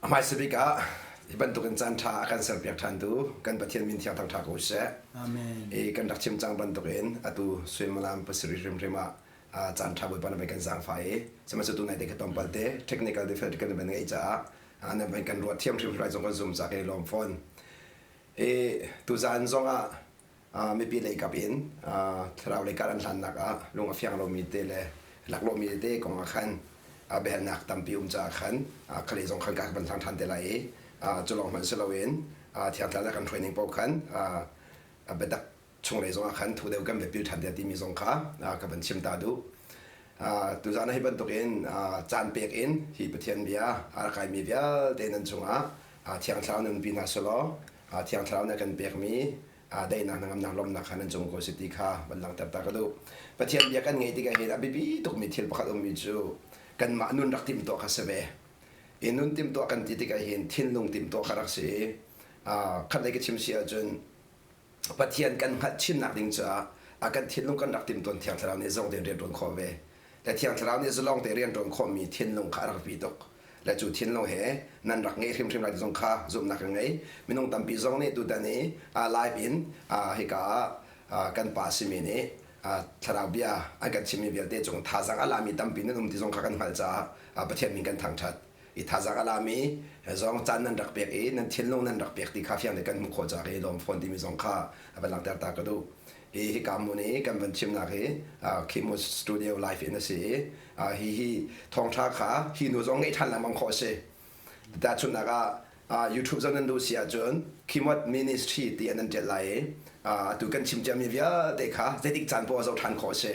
A hmaisa bik ah hi bantukin caan ṭha a kan serpiak ṭhantu kan Pathian min thiang thangṭha ko seh. Amen. I kan rak chim cang bantukin atu suimilam pasarih hrimhrim ah caan ṭha Bawipa na van kan zaangfah i sihmanhsehlaw tu nai te kha tlawmpal te technical difficulty kan van ngeih caah na van kan ruah thiam hrimhrim lai zong kan zum caah kan i lawm fawn. I tuzaan zongah mipi lei kap in thlarau lei kar an hlannak ah lung a fiang lomi te le laklawhmi tete kong ah khan biahalnak tampi um caah khan khalei zong khan ka van hlang ṭhan te lai i cu lawng hmanh si loin Thiang Thlarau kan hruai ning paoh khan biatak chunglei zong ah khan thu deuh kan biapil ṭhan te timi zong kha ka van chim ta duh. Tuzaan hi bantukin caan pek in hi Pathian bia a rak kaimi vialte nan cungah Thiang Thlarau nunpi hna selaw Thiang Thlarau nih a kan pekmi daihnak hnangamnak lawmhnak kha nan cung ko si ti kha van langhter ta ka duh. Pathian bia kan ngeih tikah hin a biapi tukmi thil pakhat ummi cu kanmah nun rak timhtuah kha si ve. I nun timhtuah kan ti tikah hin thinlung timhtuah kha rak si i khatlei ka chim si ahcun Pathian kan hngalh chinnak ding caah a kan thinlung kan rak timhtuan Thiang Thlarau nih zong tein rian ṭuan khawh ve. Le Thiang Thlarau nih zalong te rian ṭuan khawhmi thinlung kha a rak pi tuk. Le cu thinlung he nan rak ngeih hrimhrim lai ti zong kha zumhnak ka ngei. Minung tampi zong nih tutan i live in hika ah kan pa simi nih thlarau bia an kan chimmi vialte cung thazaang a lami tampi nan um ti zong kha kan hngalh caah Pathian min kan thangṭhat. I thazaang a lami zong caan nan rak pek i nan thinlung nan rak pek ti kha fiang te kan hmuh khawh caah i lawm fawn timi zong kha a van langhter ta ka duh. Hi hika hmun i kan van chimnak hi Khimo Studio Live in a si i hi hi thawngṭha kha hi nu zong ngeih ṭhan lengmang khawh a si. Tahchunhnak ah YouTube zong nan duh si ahcun Khimot Ministry ti an ṭial lai i atu kan chim ciami vialte kha zeitik caan poah zoh ṭhan khawh a si.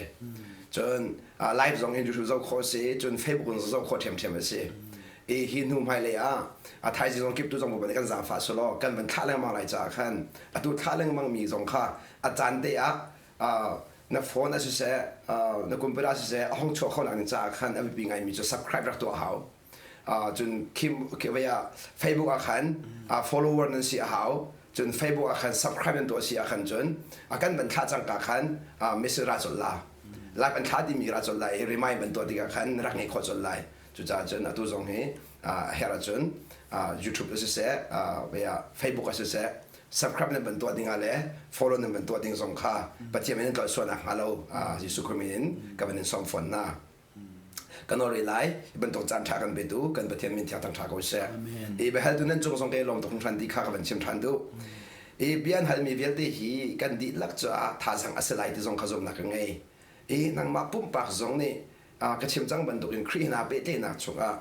Cun live zong in YouTube zoh khawh a si, cun Facebook in zoh khawh ṭhiamṭhiam a si. I hi hnu hmailei ah a thaizing zong kip tu zong kan zaangfah selaw kan van thlah lengmang lai caah khan atu thlah lengmang mi zong kha a caan te ah na phone a siseh na computer a siseh a hong chuah kho nak ding caah khan a biapi ngaimi cu subscribe rak tuah hau. Cun Kim ah Facebook ah khan follower nan si a hau. Cun Facebook ah khan subscribe nan tuah si ah khan cun a kan van thlah cangka khan message ra colh la. Live an thlah timi ra colh lai i remind ban tuah tikah khan rak ngei khawh colh lai. Cucaah cun atu zong hi a herh ahcun YouTube ah siseh, Facebook ah siseh, subscribe nan van tuah ding ah le follow nan van tuah ding zong kha Pathian min in tlolh sualnak hnga lo Jesuh Khrih min in ka van in sawm fawn hna. Kan nawl rih lai bantuk caan ṭha kan petu kan Pathian min thiang ṭha ko seh. I biahaltu nan cung zong ke lawm tuk hringhran ti kha ka van chim ṭhan duh. I bia an halmi vialte hi kan dihlak caah thazaang a si lai ti zong kha zumhnak ka ngei. I nangmah pumpak zong nih ka chim cang bantukin Khrih hna pehtlaihnak chungah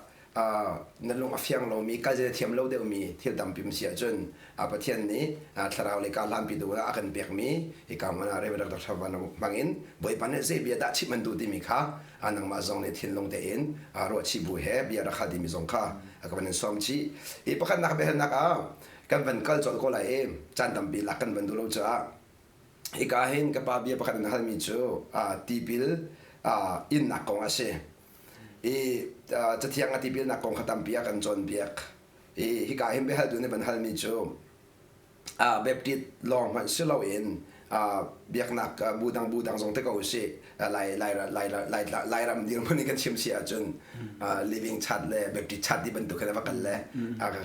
na lung a fiang lomi kal na thiam lo deuhmi thil tampi um si ahcun Pathian nih thlarau le ka hlanpi tu ah a kan pekmi hika hmun ah Rev. Dr. Van hmangin Bawipa nih zei bia dah chimh an duh timi kha nangmah zong nih thinlung tein ruahchih bu he bia rak hal dimi zong kha ka van in sawm chih. Hi pakhatnak biahalnak ah kan van kal colh ko lai i caan tampi lak kan van duh lo caah Hika hin ka pa bia pakhat an halmi cu tipil innak kong a si. I cathiang a tipilnak kong kha tampi a kan cawnpiak. I hika hin biahaltu nih van halmi cu Baptist lawng hmanh si loin biaknak bu dang bu dang zong te ko usih Lai Lai Lai Lai Lairam dirhmun in kan chim si ahcun living chat le Baptist chat ti bantuk khan va kal le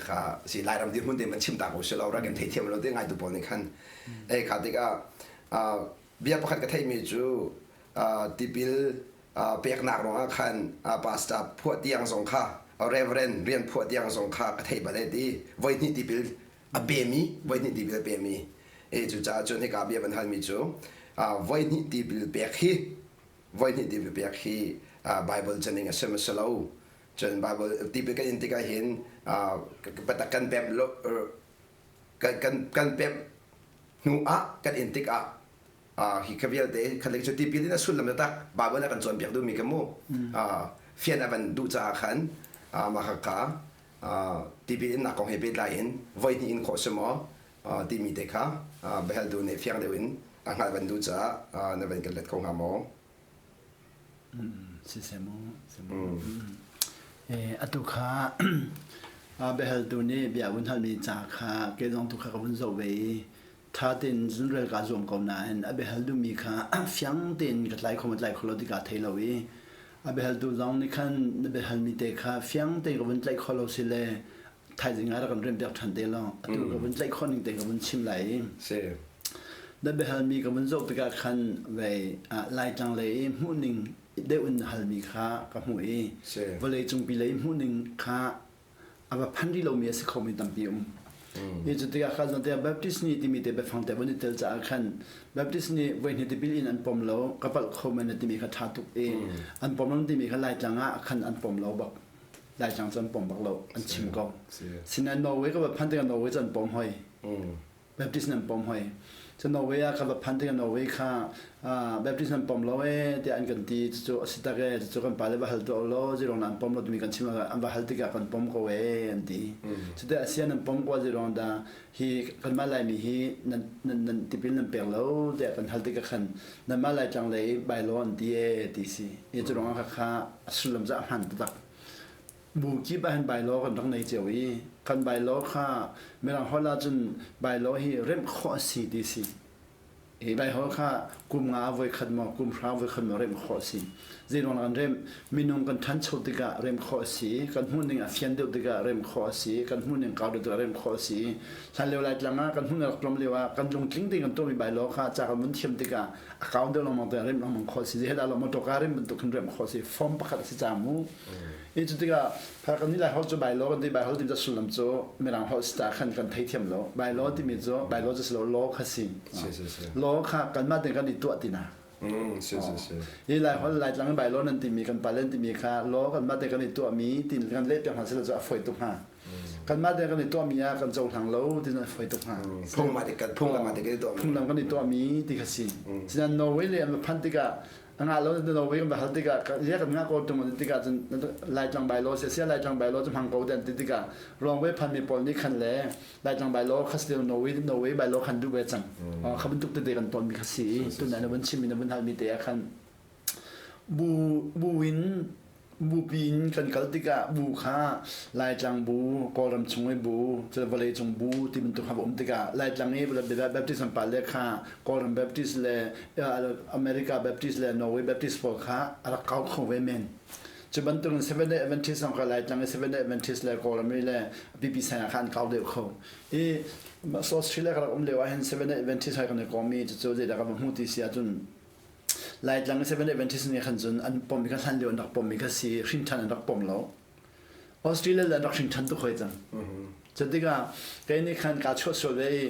kha si Lairam dirhmun te man chim ta ko si lo rak kan theithiam lo te ngaitu pawl nih khan Ei kha tikah bia pakhat ka theihmi cu tipil peknak ruangah khan pastor phuah tiang zong kha reverend rian phuah tiang zong kha ka theih bal ti voihnih tipil a pemi voihnih tipil a pemi e cucaah cun hika bia van halmi cu voihnih tipil pek hi voihnih tipil pek hi Bible caning a si ma si lo cun Bible tipil kan in tikah hin kan pem kan kan kan pemh hnu ah kan in tikah hi kha vialte khan cu tipil in a sullam tak Bible a kan cawnpiak duhmi ka mu fian a van duh caah khan mah kha tipil innak kong he pehtlai in voi hnih in khawh si maw timi te kha biahaltu nih fiang deuh in a hngalh van duh caah na van kan let kho hnga maw? Siseh mu, mu. Atu kha biahaltu nih bia vun halmi ca kha kei zong tu kha ka vun zoh ve i ṭha tein zunrel kaa zuam ko nain a biahal duhmi kha fiang tein ka tlai kho ma tlai kho lo ti kaa thei lo i a biahaltu zong nih khan na biahalmi te kha fiang tein ka vun tlaih kho lo si le. Thaizing ah rak kan rempiak ṭhan te law atu ka vun tlaih khawh ning te ka vun chim lai i Si. na biahalmi ka vun zoh tikah khan vei Laitlang lei i hmuhning deuh in na halmi kha ka hmuh i Si. vawlei cungpi lei hmuhning kha a va phan rih lomi a si khomi tampi um. Hi cu tikah kha zong tiah Baptist nih timi te biafang te vun i tel caah khan Baptist nih voihnih tipil in an pom lo ka palh kho men na timi kha ṭha tuk i an pom lo timi kha Laitlang ah khan an pom lo bak. Laitlang cu an pom bak lo an chim ko. Sinain Norway ka va phan tikah Norway cu an pom hoi. Baptist nan pom hoi. Cu Norway ah ka va phan tikah Norway kha Baptist nan pom lo ee tiah an kan ti. Cucu a si tak ee cucu kan pale va hal tuah law zeiruang dah an pom lo timi kan chim an va hal tikah kan pom ko ee an ti. Cuti a sia nan pom ko zeiruang dah hi kanmah Laimi hi nan nan nan tipil nan pek lo tiah kan hal tikah khan nanmah Laitlang lei bylaw an ti ee ti si. Hi cu ruangah khakha a sullam cu a hman taktak. Bu kip ah hin bylaw kan rak nei cio i kan bylaw kha Mirang holh ahcun bylaw hi remh khawh a si ti si. Hi bylaw kha kum nga voi khat maw kum hra voi khat maw remh khawh a si. Zeiruang kan remh? Minung kan ṭhancho tikah remh khawh a si. Kan hmuhning a fian deuh tikah remh khawh a si. Kan hmuhning kau deuh tikah remh khawh a si. Hlan lio Laitlang ah kan hmuhning rak tlawm lio ah kan lungtling tein kan tuahmi bylaw kha ca kan vun thiam tikah a kau deuh lengmang te remh lengmang khawh a si. Zeidah lo motor car remh bantuk khin remh khawh a si. Form pakhat a si cang mu. I cu tikah phar kan nih Lai holh cu bylaw kan ti bylaw timi cu sullam cu Mirang holh si caah khan kan theithiam lo. Bylaw timi cu bylaw cu si lo law kha si. Law kha kanmah tein kan i tuah tina. Si si si. Hi Lai holh Laitlang in bylaw nan timi kan pale nan timi kha law kanmah tein kan i tuahmi tin kan leh piak hna sila cu a fawi tuk hnga. Kanmah tein kan i tuahmi ah kan cohlang lo tin a fawi tuk hnga. Phung mah te kan phunglam mah te kan i tuahmi. Phunglam kan i tuahmi ti kha si. Sinain Norway le an va phanh tikah a ngah lo na Norway kan va hal tikah ya kan ngah ko tung an ti tikah cun Laitlang bylaw sia sia Laitlang bylaw cu hmang ko te an ti tikah Norway phanmi pawl nih khan le Laitlang bylaw kha si Norway Norway bylaw khan duh ve cang kha bantuk tete kan tonmi kha si tun na vun chimmi na vun halmi te ah khan bu bu in bupi in kan kal tikah bu kha Laitlang bu, Kawlram chung i bu, vawleicung bu ti bantuk kha va um tikah Laitlang i Baptist an pale kha Kawlram Baptist le America Baptist le Norway Baptist pawl kha a rak kau kho ve men. Cu bantuk in Seventh Day Adventist zong kha Laitlang i Seventh Day Adventist le Kawlram i le pipi sang ah kha an kau deuh kho. I Australia ka rak um lio ah hin Seventh Day Adventist hai kan i kawm i cucu zeidah ka va hmuh ti si ahcun Laitlang Seventh Adventist nih khan cun an pommi kha hlan lio an rak pommi kha si hrinṭhan an rak pom lo. Australia le an rak hrinṭhan tuk hoi cang. Cu tikah kei nih khan kaa chuah sual ve i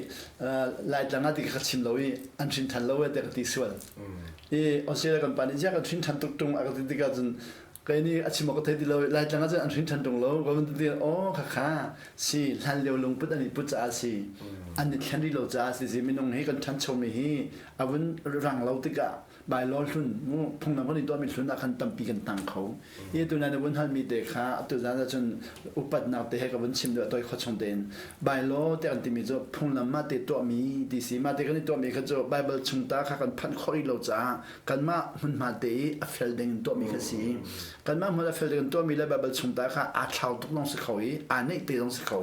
Laitlang ah ti kha chim lo i an hrinṭhan lo e tiah ka ti sual. I Australia kan pa nih ziah kan hrinṭhan tuk ṭung a ka ti tikah cun kei nih a chim awk ka thei ti lo i Laitlang ah cun an hrinṭhan ṭung lo. Ka van ti aw khakha si hlan lio lungput an i put caah si an i thlen rih lo caah si minung hi kan ṭhanchomi hi a vun rang lo tikah bylaw hlun mu phunglam kan i tuahmi hlun ah khan tampi kan tang kho i tu na vun halmi te kha atu zan ahcun upatnak te he ka vun chim deuh toi kho chung tein bylaw te kan timi cu phunglam mah te tuahmi ti si mah te kan i tuahmi kha cu bible chung ta kha kan phanh khawh rih lo caah kanmah hmunhma te i a fel ding in tuahmi kha si kanmah hmun a fel ding in tuahmi le bible chung ta kha aa thlau tuk zong si kho i aa neih te zong si kho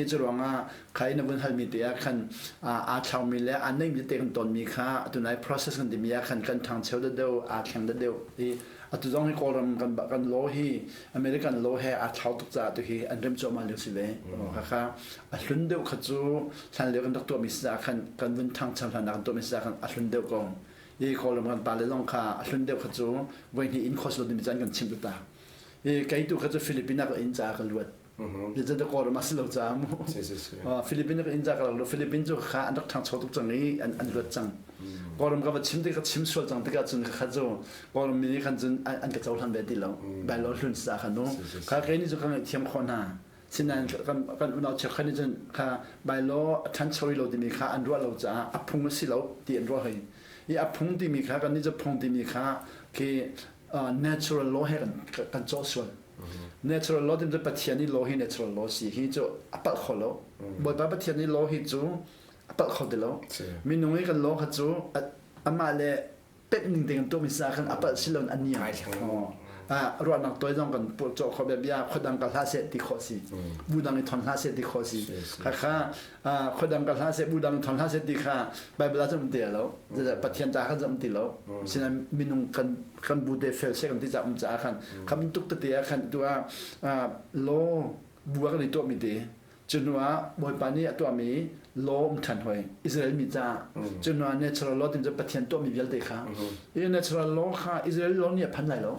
i cu ruangah kha in a vun halmi te ah khan aa thlaumi le aa neihmi te kan tonmi kha tunai process kan timi ah khan kan ṭhangcheu deuh aa thleng deuh i atu zong hi Kawlram kan kan law hi American law he aa thlau tuk caah tu hi an rem cuahmah lio si ve khakha a hlun deuh kha cu hlan lio kan rak tuahmi si caah khan kan vun ṭhangcho hlan ah kan tuahmi si caah khan a hlun deuh ko i Kawlram kan pale zong kha a hlun deuh kha cu voi hnih in khos lo ding caan kan chimh ta i kei tu kha cu Philippines ah ka inn caah ka luat Zeicahtiah Kawlram a si lo caah mu. Philippines ka inn ca ka rak Philippines cu kha an rak ṭhangcho tuk cang i an an luat cang. Kawlram ka va chim tik ka chim sual cang tikah cun kha cu Kawlram mi nih khan cun an ka cohlan ve ti lo. Bailo hlun sa kha nu. Kha kei nih cu ka ngaihthiam khawh hna. Sinain kan kan unau cheukhat nih cun kha bailo a ṭhancho lo timi kha an ruah lo caah a phung a si lo ti an ruah hoi. I a phung timi kha kan nih cu phung timi kha khi natural law he kan kan cawh sual. Natural law timi cu Pathian i law hi natural law si hi cu a palh kho lo. Bawipa Pathian i law hi cu a palh kho ti lo. Minung i kan law kha cu amah le pet ning te kan tuahmi sa khan a palh si lo a niam. Ruahnak toi zong kan cawh kho bia khuadang ka hlah seh ti khawh si. Bu dang i thon hlah seh ti khawh si. Khakha khuadang ka hlah seh bu dang i thon hlah seh ti kha Bible ah cun um ti lo. Pathian ta khan um ti lo. Sinain minung kan kan bu te fel seh kan ti ca um caah khan kha bantuk tete ah khan tu ah law. Bu ah kan i tuahmi te. Cu hnu ah Bawipa nih a tuahmi law um ṭhan hoi Israel mi caah. Cu hnu ah natural law timi cu Pathian tuahmi vialte kha. I natural law kha Israel law nih a phan lai lo.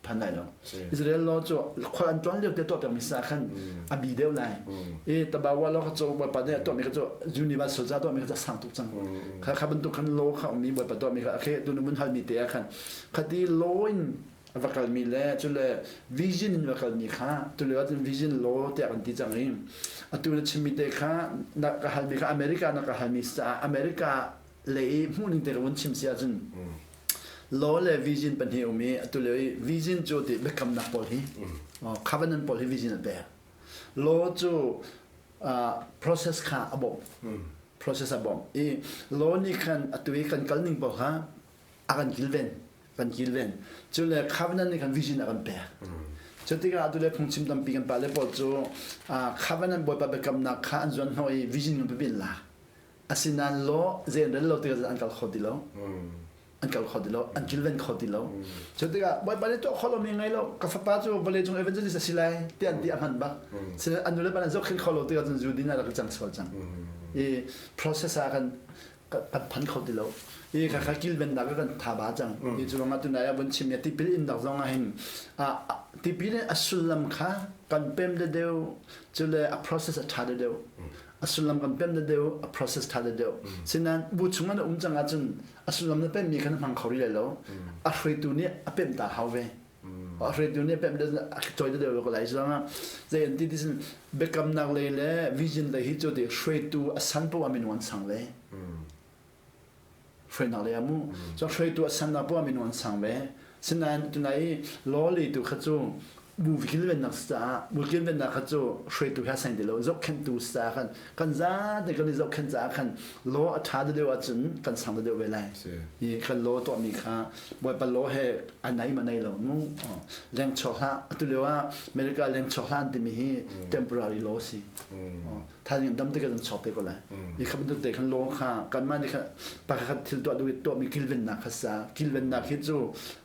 Phan lai lo. Israel law cu khual an ṭuan lio te tuah piakmi sa khan a bi deuh lai. I tabawa law kha cu Bawipa nih a tuahmi kha cu universal ca tuahmi kha cu a sang tuk cang. Kha kha bantuk khan law kha ummi Bawipa tuahmi kha okay tu mun halmi te ah khan khati law in a va kalmi le cule vision in va kalmi kha tulio ahcun vision law tiah kan ti cang i atu na chimmi te kha na ka halmi kha America na ka halmi caah America le i hmuhning te ka vun chim si ahcun law le vision pahnih um i atu lio i vision cu ti biakamnak pawl hi covenant pawl hi vision a pek law cu process kha a bawmh process a bawmh i law nih khan atu i kan kal ning pawl kha a kan kilven kan kilven cu le covenant nih khan vision a kan pek cu tikah atu le phungchim tampi kan pale pawl cu covenant bawipa biakamnak kha an zuan hnawh i vision kan pipi an lak asinain law zei an rel lo tikah an kal kho ti lo an kal kho ti lo an kilven kho ti lo cu tikah bawipa nih tuah kho lomi ngei lo ka fapa cu vawlei cung evangelist a si lai ti an ti a hman bak sinain an nule pa an zohkhenh kho lo tikah cun zu din ah rak cang sual cang i process ah kan kan phan kho ti lo i kha kha kilvennak kan tha ba cang i cu ruangah tunai ah vun chim tipil in dak zong ah hin tipil in a sullam kha kan pem de deu cule a process a tha de deu a sullam kan pem de deu a process tha de deu sinan bu chung an um cang ahcun a sullam na pem mi khan hmang kho ri lai lo a hruaitu nih a pem ta hau ve hruaitu nih pem cawi deuh ko lai zong zei an ti ti sin biakamnak lei le vision lei hi cu ti hruaitu a san poah minung an sang ve hruainak lei ah mu cu hruaitu a san poah minung an sang ve sinain tunai i law lei tu kha cu bu kilvennak caah bu kilvennak kha cu hruaitu he sang ti lo zohkhenhtu caah khan kan zate kan i zohkhenh caah khan law a ṭha deuh ahcun kan sang deuh ve lai i kan law tuahmi kha Bawipa law he a nai ma nai lo mu leng chuak hlah atu lio ah America leng chuak hlah an timi hi temporary law si thaizing dam te kan chuak te ko lai i kha bantuk te khan law kha kanmah nih kha pakhat thil tuah duh i tuahmi kilvennak kha sa kilvennak hi cu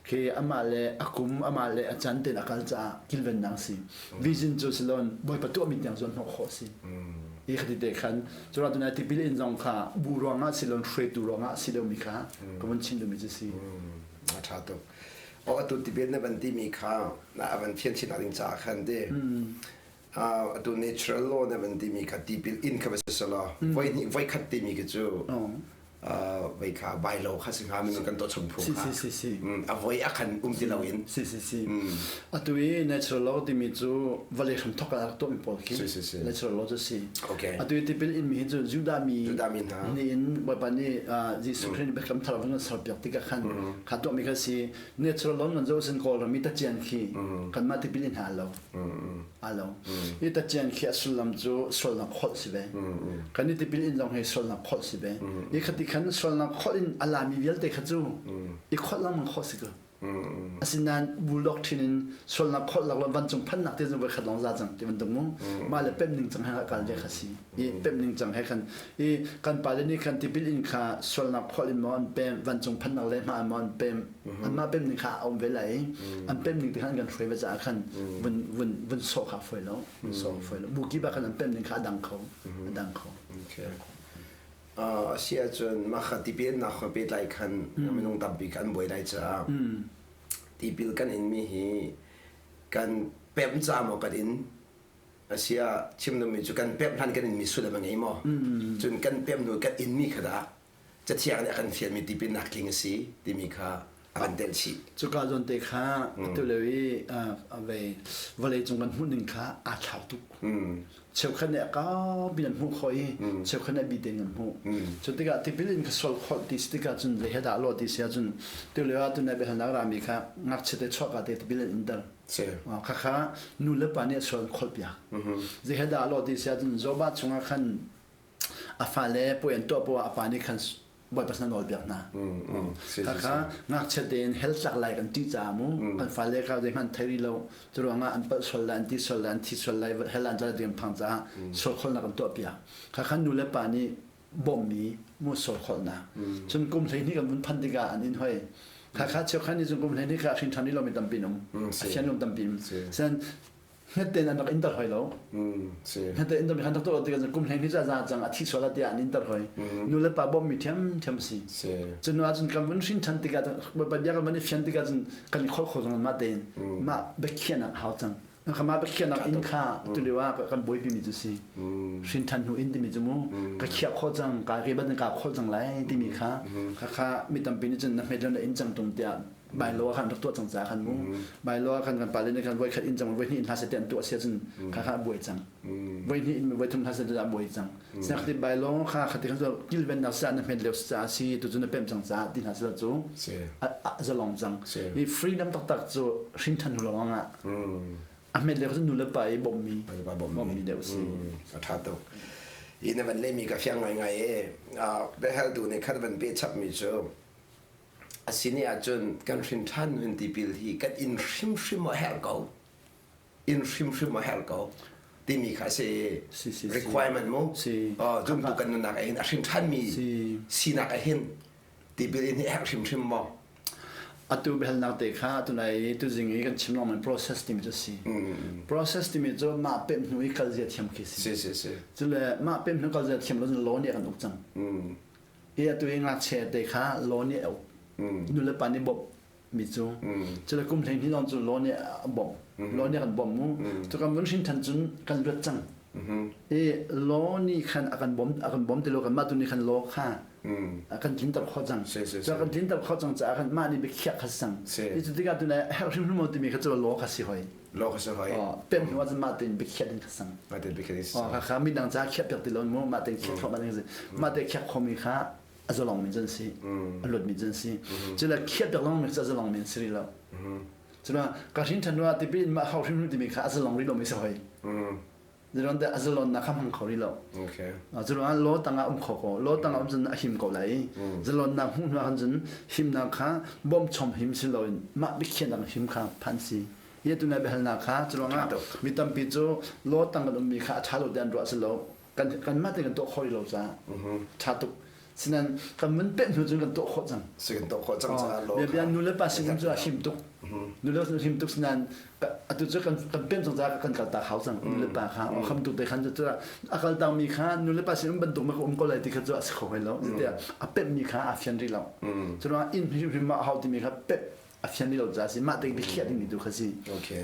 khi amah le a kum amah le a can ten a kal caah kilvennak si vision cu silon Bawipa tuahmi tiang zuan hnawh khawh si i khati te khan cura tunai tipil in zong kha bu ruangah silon hruaitu ruangah si deuhmi kha ka vun chim duhmi cu si a ṭha tuk o atu tipil na van timi kha na avan thian chin ding caah khan te atu natural law na van timi kha tipil in kha va si selaw voi hnih voi khat timi khi cu voi kha bailo kha si hnga minung kan tuah chung phung kha si si si a voi a khan um ti loin si si si atu i natural law timi cu vawlei hram thok ah tuahmi pawl khi si si si natural law cu si okay atu i tipil in mi hi cu Judah mi Judah mi hna nih in Bawipa nih Jesuh Khrist nih biakam thar van ser piak tikah khan kha tuahmi kha si natural law nan zo sin Kawlram i tacian khi kanmah tipil in hna lo alo i tacian khi a sullam cu sualnak kholh si ve kan i tipil in zong hi sualnak kholh si ve i khati khan sualnak kholh in a lami vialte kha cu i kholh lengmang khawh si ko asinain bulldog thin in sualnak kholh lak lo vancung phannak te zong voi khat lawng za cang ti bantuk mu mah le pem ning cang he kal ve kha si i pem ning cang he khan i kan pale nih khan tipil in kha sualnak kholh in maw an pem vancung phannak le hma maw an pem anmah pem ning kha a um ve lai i an pem ning te khan kan hruai ve caah khan vun vun vun sawh kha fawi lo vun sawh fawi lo bu kip ah khan an pem ning kha a dang kho a dang kho okay a si ahcun mah kha tipil nak kha pehtlai khan minung tampi kha an buai lai caah tipil kan in mi hi kan pem ca maw kan in Asia chim duhmi cu kan pemh hlan kan inmi sullam a ngei maw? Cun kan pemh hnu kan inmi kha dah Cathiang nih a kan fialmi tipilnak tling a si timi kha a kan telh chih. Cuka zawn te kha atu lio i vei vawlei cung kan hmuh ning kha aa thlau tuk. Cheukhat nih a kaupi an hmuh khawh i cheukhat nih a bi tein kan hmuh. Cu tikah tipil in kha sual khawh ti si tikah cun zei he dah lawh ti si ahcun tu lio ah tunai biahalnak rami kha ngakchia te chuahka te tipil an inter. Khakha nu le pa nih sual an kholhpiak. Zei he dah lawh ti si ahcun Jobah chungah khan a fale puai an tuah poah a pa nih khan Bawipa sin a nawlpiak hna. Khakha ngakchia tein hell tlak lai kan ṭih caah mu kan fale kha zeihmanh thei rih lo cu ruangah an palh sual lai an ti sual lai an thi sual lai hell an tla lai ti kan phang caah sual kholhnak an tuahpiak. Khakha nu le pa nih bawmhmi mu sual kholhnak. Cun kum 12 kan vun phanh tikah an in hoi. Khakha cheukhat nih cun kum 12 kha a hrin ṭhan rih lomi tampi an um. A fian lo tampi um. Sen Hmet tein an rak in ter hoi lo. Hmet tein in ter lo tikah kum hleng ni za za cang a thi sual tiah an in ter hoi. Nu le pa bawm mi thiam thiam si. Cu nu ahcun kan vun hrin than tikah Bawipa bia kan van i fian tikah cun kan i khol kho zong mah tein mah biakhiahnak hau cang. Mah biakhiahnak in kha tulio ah kan buaipi mi cu si. Hrin than hnu in timi cu mu ka khiah khawh cang ka ke ban ka khol cang lai timi kha kha mi tampi nih cun na hmet na in cang tung tiah bylaw khan rak tuah cang ca khan mu bylaw khan kan pale nih khan voi khat in cang voi hnih in hla se te an tuah sia cun kha kha buai cang voi hnih in voi thum hla se te buai cang sak ti bylaw kha khati khan kilvennak sa na hmet leo sa si tu cu na pem cang ca ti hna sila cu zalong cang i freedom taktak cu hrin than lawng ah a hmet leo cu nu le pa i bawmmi bawmmi deuh si a tha tuk i na van lemi ka fiang ngai ngai e behel tu nih khat van pe chap mi cu A si ni ahcun kan hrin ṭhan nun tipil hi kan inn hrimhrim a herh ko. Inn hrimhrim a herh ko timi kha si. Requirement mu. Zumtu kan nunnak ah hin a hrin ṭhanmi sinak ah hin tipil in hi a herh hrimhrim maw? Atu biahalnak te kha tunai tuzing i kan chim lengmang process timi cu si. Process timi cu mah pemh hnu i kal zia thiam khi si. Si si si. Cule mah pemh hnu kal zia thiam lo cun law nih a kan uk cang. I atu i ngakchia te kha law nih a uk. Nu le pa nih bawmh mi cu. Cule kum 12 lawng cu law nih a bawmh. Law nih a kan bawmh mu. Cu kan vun hrin than cun kan luat cang. I law nih khan a kan bawm a kan bawm ti lo kan mah tu nih khan law kha a kan tlinter khawh cang. Cu a kan tlinter khawh cang caah khan mah nih biakhiah kha si cang. I cu tikah tu herh hrimhrim lo timi kha cu law kha si hoi. Law kha si hoi. Pemh hnu ahcun mah tein biakhiah ding kha sang. Mah tein biakhiah ding sang. Kha midang ca khiah piak ti lo mu mah tein khiah thluahmah ding si. Mah tein khiah khomi kha a zalong mi cun si. A luat mi cun si. Cule khiah piak lengmang mi cu a zalong mi an si rih lo. Cuna ka hrin ṭhan hnu ah tipil in mah hau hrim timi kha a zalong rih lo mi si hoi. Ziron te a zalonnak kha hmang kho rih lo. Curuangah law tangah um kho ko. Law tangah um cun a him ko lai. Zalonnak hmuh hnu ah khan cun himnak kha bawmchom him si loin mah biakhiahnak him kha phan si. Hi tu na biahalnak kha curuangah mi tampi cu law tang kan ummi kha a ṭha lo ti an ruah si lo. Kan kanmah te kan tuah kho rih lo caah ṭha tuk. Sinan kan mun peh hnu cun kan tuah khawh cang. Si kan tuah khawh cang caah law. Bia nu le pa sin cu a him tuk. Nu le pa him tuk sinan atu cu kan kan pem cang caah kan kal tak hau cang nu le pa kha kham tu te khan cu a kal tak mi kha nu le pa sin um bantuk ma ka um ko lai ti kha cu a si kho hlei lo. Zeitiah a pemh mi kha a fian rih lo. Curuangah inn hrimhrim ma hau timi kha pemh a fian rih lo caah si mah te biakhiah dingmi tu kha si.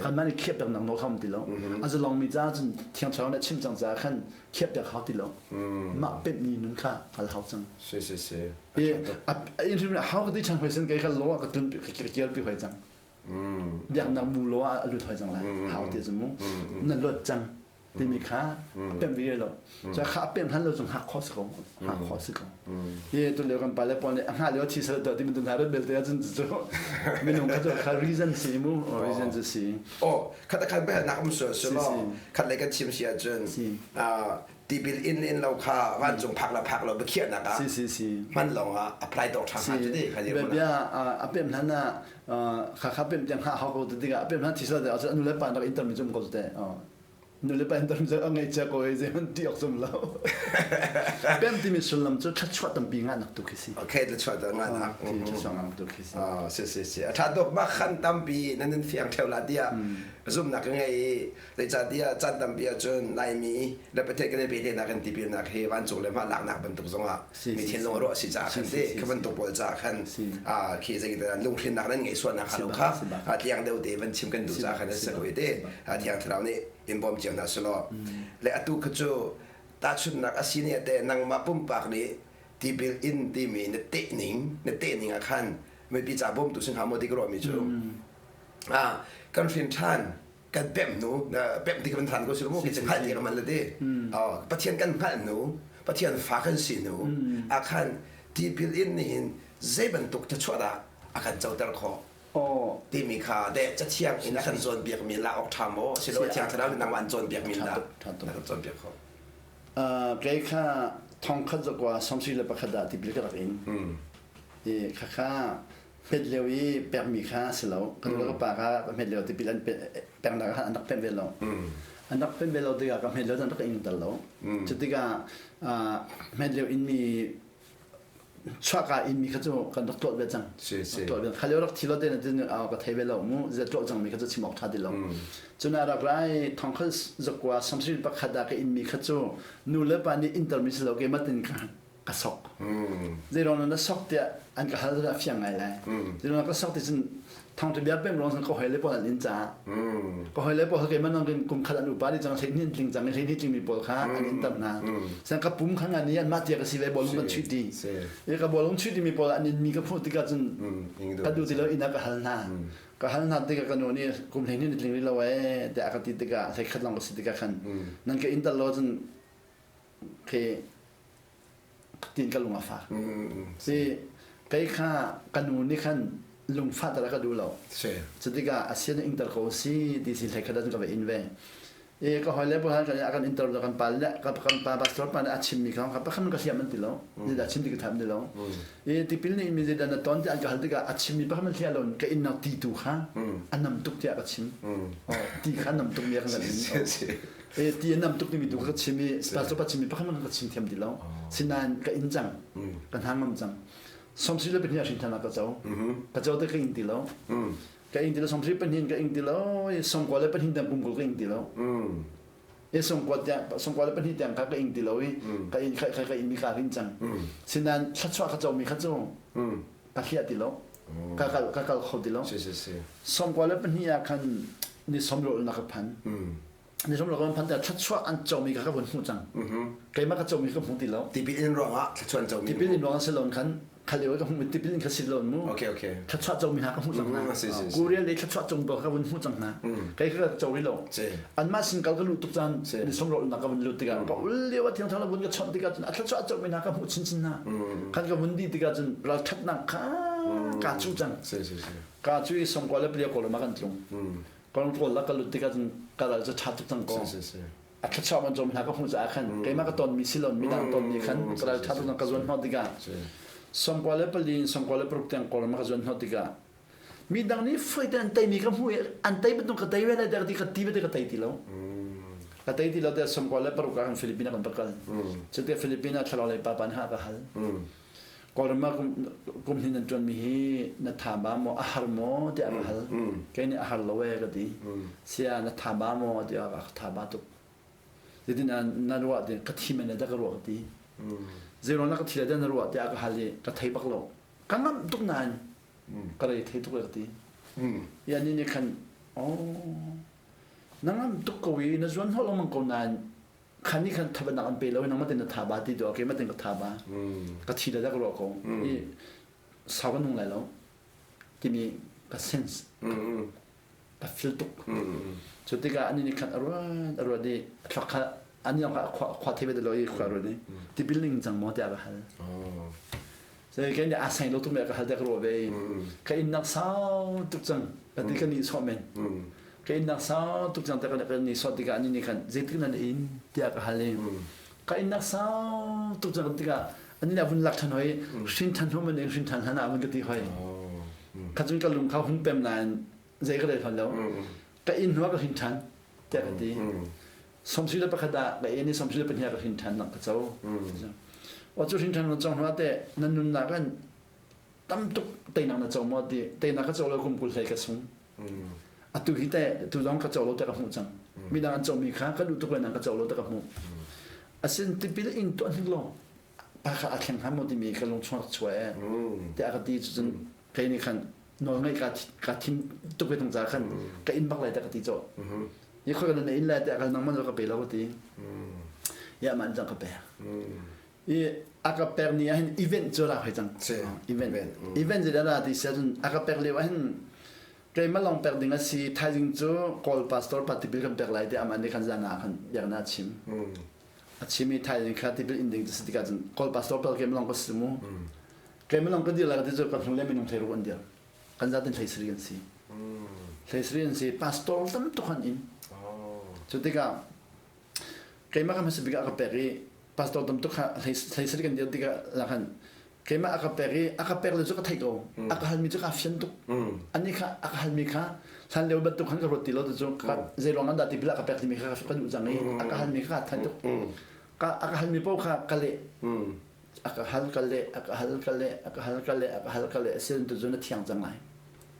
Kan mah nih khiah piak nak nawl kha um ti lo. A zalong mi caah cun thiang thlarau nih a chim cang caah khan khiah piak hau ti lo. Mah pemh mi nun kha hngal hau cang. Si si si. I in hrim hau ka ti chan hoi sin kei kha law ka tun ka kial pi hoi cang. Biaknak bu law ah a lut hoi cang lai. Hau ti cu mu. Na luat cang timi kha a pemh ve lo. Cu kha a pemh hlan lo cung hak khawh si ko. Hak khawh si ko. Hi tu lio kan pale pawl nih a hngah lio thi sal to ti minung hna rat belte ahcun cu minung kha cu kha reason si mu reason cu si. Oh khat khat bel nak um so so lo khat le kan chim si ahcun tipil in in lo kha vancung phak la phak lo biakhiahnak ah si si si hman lawng ah apply dawk ṭha hnga cu ti kha bia bia a pem hlan ah kha kha pem tiang ha hau ko ti tikah a pem hlan thi sal te ahcun nu le pa rak interview zum ko te nu le pa interview cu a ngaihcia ko i zei hmanh ti awk zum lo pem timi sullam cu thluachuah tampi ngahnak tu khi si okay thluachuah tam ngahnak thluachuah ngahnak tu khi si si si si a ṭha tuk mah khan tampi nan in fiang ṭheu la tiah zumhnak ka ngei i zeicahtiah caan tampi ahcun Laimi le Pathian kan i pehtlaihnak kan tipilnak hi vancung le hmah laknak bantuk zongah mi thinlung a ruah si caah khan ti kha bantuk pawl caah khan khi zeidah lunghrinnak nan ngeih sualnak kha lo kha tliang deuh te van chim kan duh caah khan a si ko i te Thiang Thlarau nih in bawm cio hna selaw le atu kha cu tahchunhnak a si ne te nangmah pumpak nih tipil in timi na tehning na tehning ah khan mipi ca bawmtu si hnga maw ti ka ruahmi cu kan hrin ṭhan kan pemh hnu pemh ti kan than ko si mu ki hngalh ti kan le ti Pathian kan hngalh hnu Pathian fa kan si hnu ah khan tipil in nih hin zei bantuk thluachuah dah a kan coter khawh timi kha de cathiang in a kan cawnpiak mi la awk ṭha maw silo thiang thlarau nih nangmah an cawnpiak mi dah na kan cawnpiak khawh Kei kha thong khat zakua sawmsarih le pakhat ah tipil ka rak in i khakha hmet lio i pekmi kha a si lo. Ka nu le ka pa kha ka hmet lio tipil an peknak kha an rak pemh ve lo. An rak pemh ve lo tikah ka hmet lio an rak ing tal lo. Cu tikah hmet lio in mi Chuahka in mi kha cu kan rak tuah ve cang. Si si. Tuah ve. Kha lio rak thi lo te na tin ka thei ve lo mu. Ze tuah cang mi kha cu chim awk tha ti lo. Cun a rak rai thongkhal zakua samsri pakhat ah ka in mi kha cu nu le pa nih intermi si lo ke matin ka ka sok. Zeiruang na sok tiah an ka hal a fiang ngai lai. Zeiruang ka sok ti cun thongtha bia pem rong ka hoi le pawl an in caah. Ka hoi le pawl ke man kin kum khat an upa di cang hlei nin tling cang hlei ni tling mi pawl kha an in tam hna. San ka pum kha ngan ni an mah tia ka si ve bolung kan chuih ti. E ka bolung chuih ti mi pawl an in mi ka phu tikah cun ka du ti lo ina ka hal hna. Ka hal hna tikah ka nu nih kum hlei nin tling ri lo e tiah ka ti tikah hlei khat long ka si tikah khan nan ka in tal lo cun khi tiin ka lung a fak. Si kei kha ka nu nih khan lungfah dah ka duh lo. Cu tikah a sin ingter ko si ti si hlei khat ah ka va in ve. E ka hoi le pawl han kan kan interview kan pa le kan pa pastor pa nih a chim mi kha ka pakhat ka hliam an ti lo. Zeidah chim ti ka tham ti lo. E tipil nih mi zeidah na ton ti an ka hal tikah a chim mi pakhat man hliah lo ka in nak ti tu kha a nam tuk tiah ka chim. Ti kha nam tuk mi ka kan in. E ti an nam tuk timi tu ka chim i pastor pa chim mi pakhat ka chim thiam ti lo. Sinain ka in cang. Ka hna ngam cang. Somsri le pahnih hrin than ka co. Ka co te ka ing ti lo. Ka ing ti lo somsri pahnih ka ing ti lo. Songkua le pahnih tiang kum kul ka ing ti lo. E songkua tiang songkua le pahnih tiang kha ka ing ti lo i ka in kha ka in mi ka rin cang. Sinain thlachuah ka co mi kha cu ka hliah ti lo. Ka kal ka kal kho ti lo. Songkua le pahnih ah khan ni somrol na ka phan. Ni som lo kan phan tiah thluachuah an comi kha ka vun hmuh cang. Keimah ka comi ka hmu ti lo. Tipil in ruangah thluachuah an comi. Tipil in ruangah si loin khan khal lio ka hmuh tipil in kha si loin mu. Okay okay. Thluachuah comi hna ka hmuh cang hna. Korea lei thluachuah cung ka vun hmuh cang hna. Kei kha ka co rih lo. Anmah sin kal ka luh tuk caan ni som ro nak ka vun lut tikah ka ul lio a thiang thang vun ka chawnh tikah cun a thluachuah comi hna ka hmuh chinchin hna. Khan ka vun di tikah cun ralṭhatnak kha ka cu cang. Ka cu i songkua le palia kawlram ah kan tlung. Control la ka lut tikah cun ka ral cu ṭha tuk cang ko. A thluachuah man cawm hna ka hmuh caah khan keimah ka tonmi silon midang tonmi khan ka ral ṭha tuk cang ka zuan hnawh tikah 94 in 96 tiang Kawlram ka zuan hnawh tikah midang nih foi te an teimi ka hmuh i an tei bantuk ka tei ve lai ti ka ti ve ka tei ti lo. Ka tei ti lo tiah 96 ah khan Philippines ah kan va kal. Cuti Philippines ah thlarau lei pa pa nih a ka hal. Kawlram ah kum hnih nan ṭuanmi hi na tha ba maw a har maw tiah ka hal. Kei nih a har lo ee ka ti. Sia na tha ba maw tiah ka tha ba tuk. Zeitin na ruah ti ka thi men dah ka ruah ka ti. Zeiruang na ka thi dah na ruah tiah ka hal i ka thei bak lo. Ka ngamh tuk nain ka rei thei tuk ka ti. Ya ni nih khan oh na ngamh tuk ko i na zuan hnawh lengmang ko nain khan nih khan thabatnak an pe lo nangmah ten na tha ba ti tu keimah ten ka tha ba ka thi le dak ruah ko i sau kan nung lai lo timi ka sense ka feel tuk cu tikah ani nih khan a ruat a ruat i thluak kha ani kha khua thei ve lo i khua ruat i tipil ning cang maw tiah ka hal sai kan a sai lo tu me ka hal dak ruah ve ka in nak sau tuk cang ka ti ka ni so men Ka innnak sau tuk cang tiah kan ni sawt tikah anih nih khan zeitik nan in tiah ka hal i ka innnak sau tuk cang tikah anih nih a vun lak ṭhan hoi hrin ṭhan hnu man in hrin ṭhan hlan ah a vun ka ti hoi kha cun ka lung kha hung pem nain zei ka rel hon lo ka inn hnu ah ka hrin ṭhan tiah ka ti 31 ah ka in i 32 ah ka hrin ṭhan nak ka co o cu hrin ṭhan na cong hnu ah teh nan nunnak in tam tuk teinak na co maw ti teinak ka co lo kum 20 hlei ka sung Atu hi teh tu zong ka co lo te ka hmuh cang. Midang an comi kha ka duh tuk le nang ka co lo te ka hmuh. Asin tipil ing tuah hnik lo pa kha a thleng hnga maw timi ka lung chung rak chuah e. Tiah ka ti cun kei nih khan nawl ngeih ka ka thim tuk ve tung ca khan ka inn bak lai te ka ti cawh. Ni khoi ka na inn lai te ka nang man ka pe lo ka ti. Ya man cang ka pek. I a ka pek ni ah hin event cu rak hoi cang. Event. Event zeidah dah ti sia cun a ka pek lio ah hin keimah lawng pek ding a si thaizing cu Kawl pastor pa tipil kan pek lai tiah amah nih khan zan ah khan biaknak a chim. A chim i thaizing kha tipil in ding cu si tikah cun Kawl pastor pal keimah lawng ka si mu. Keimah lawng ka dir lai ka ti cu ka hnung le minung thei ruk an dir. Kan zaten hlei sarih an si. Hlei sarih an si. Pastor tam tuk an in. Cu tikah keimah ka hmasa bik ah ka pek i pastor tam tuk kha hlei sarih kan dir tikah la khan keimah a ka pek i a ka pek le cu ka theih ko a ka halmi cu ka fian tuk ani kha a ka halmi kha hlan lio bantuk khan ka ruat ti lo cu zei ruang an dah ti bila ka pek timi kha ka duh cang i a ka halmi kha ka than tuk ka a ka halmi paoh kha ka leh. A ka hal ka leh, a ka hal ka leh, a ka hal ka leh, a ka hal ka leh, asin tu cu na thiang cang lai.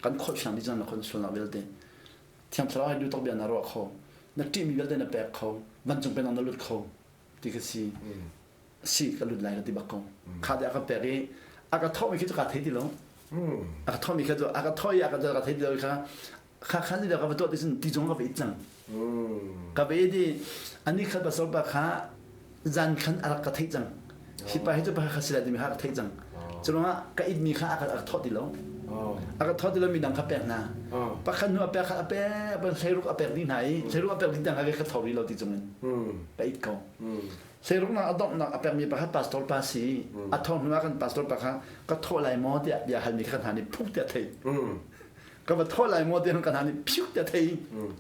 Kan kholh fiang dih cang na khon sualnak vialte. Thiang Thlarau he duh tak bia na ruah kho. Na ṭihmi vialte na pek kho. Vancung pennak na lut kho. Ti ka si. Si ka lut lai ka ti bak ko. Kha te a ka pek i a ka thawhmi khi cu ka thei ti lo. A ka thawhmi kha cu a ka thawh i a ka ka thei ti lo kha kha khan ti ka va tuah ti cun ti zong ka va it cang. Ka va it i ani khat pasal pa kha zan khan a rak ka theih cang. Hi pa hi cu pa kha si lai timi kha ka theih cang. Cu ruangah ka itmi kha a ka thawh ti lo. A ka thawh ti lo mi dang kha pek hna. Pakhat hnu a pek kha a pek hleiruk a pek dih hna i hleiruk a pek dih tiang kha ka tho rih lo ti cung in ka it ko. Hleiruk nak a donghnak a pekmi pa kha pastor pa si. A thawh hnu ah kan pastor pa kha ka thawh lai maw tiah bia halmi kha hna nih phuk tiah theih. Ka va thawh lai maw tiah kan hna nih phiuk tiah thei.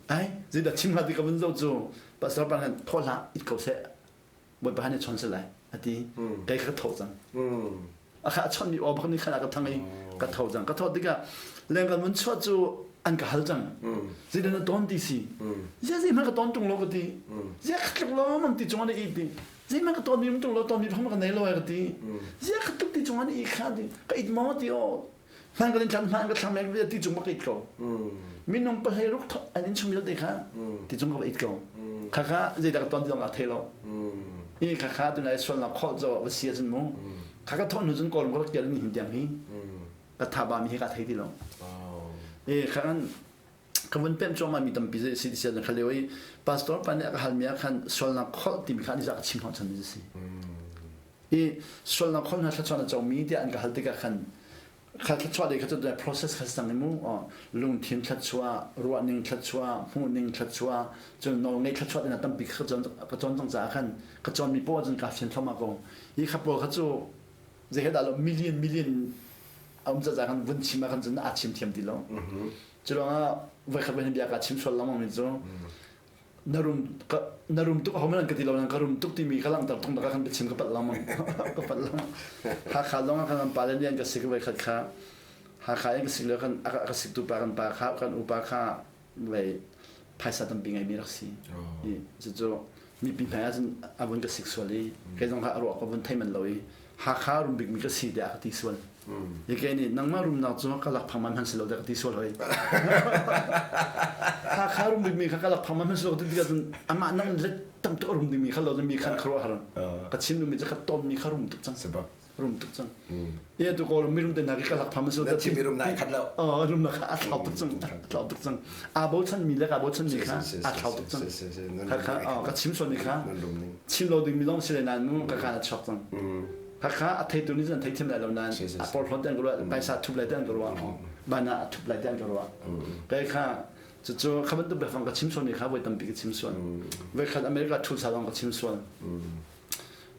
Ai zeidah chim hnga ti ka vun zoh cu pastor pa khan thawh hlah it ko seh Bawipa nih chon seh lai a ti. Kei kha ka tho cang. A kha a chonmi aw bak nih khan a ka thang i ka tho cang. Ka thawh tikah leng kan vun chuah cu an ka hal cang. Zeidah na tawn ti si? Zia zeihmanh ka tawn ṭung lo ka ti. Zia kha tluk lo man ti cung an i ti. Zeihmanh ka tawn mi um ṭung lo tawn mi phang ka nei lo ai ka ti. Zia kha tuk ti cung an i kha ti. Ka it maw ti aw. Hman ka thlam hman ka thlam ek ti cung bak it ko. Minung pahlei ruk an in chung vialte kha ti cung ka it ko. Kha kha zeidah ka ton ti zong a thei lo. I kha kha tunai sualnak khawh zo va si ahcun mu. Kha ka thawh hnu cun kawlram ka rak tial mi hin tiang hi ka tha ba mi hi ka thei ti lo. E kha kan ka vun pem cuahmah mi tampi si ti sian kha leo i pastor pa nih a ka halmi ah khan sualnak kholh timi kha an i ka chim hnawh chan mi si. I sualnak kholh hna thluachuah na comi tiah an ka hal tikah khan kha thluachuah dei kha cu process kha si cang i mu lungthin thluachuah ruahning thluachuah hmuhning thluachuah cun nawlngei thluachuah tina tampi kha ka cawn cang caah khan ka cawnmi poah cun kaa fian thluahmah ko hi kha pawl kha cu zei he dah lo million million a um caah khan vun chim ah khan cun aa chim thiam ti lo cu ruangah voikhat voi bia kaa chim sual lengmang mi cu na rum ka na rum tuk ahohmanh an ka ti lo ka rum tuk timi ka langhter tung ka kan biachim ka palh lengmang ka palh lengmang Hakha zong ah kan an pale nih an ka sik voi khat kha Hakha in ka sik lio kan a ka siktu pa kan pa kha kan upa kha vei phaisa tampi ngeimi rak si i cucu mipi hmai ah cun a vun ka sik sual i kei zong kha a ruah ka vun thei man lo i Hakha rum bikmi ka si tiah a ka ti sual Hi ke nih nangmah rumnak cu ka lak phang man hman si lo tiah ka ti sual hoi. Hakha rum bikmi kha ka lak phang man hman si lo ti tikah cun amah nang let tam tuk a rum dingmi kha lo mi khan khuaruah har. Ka chim duhmi cu ka tonmi kha rum tuk cang. Rum tuk cang. Ia tu ko mi rum te hna khi ka lak phang man si lo. Na chim mi rum nai khat lo. Oh rum na kha a thlau tuk cang. A thlau tuk cang. Aa bochan mi le ka bochan mi kha a thlau tuk cang. Kha kha ka chim sual mi kha chim lo ding mi lawng si le nain mu ka ka na chuak cang. Hakha a theitu nih cun an theithiam lai lo nain a porhlawt an ka ruah paisa thup lai te an ka ruah ban ah a thup lai te an ka ruah kai kha cucu kha bantuk biafang ka chim sualmi kha voi tampi ka chim sual voi khat America thulsa zong ka chim sual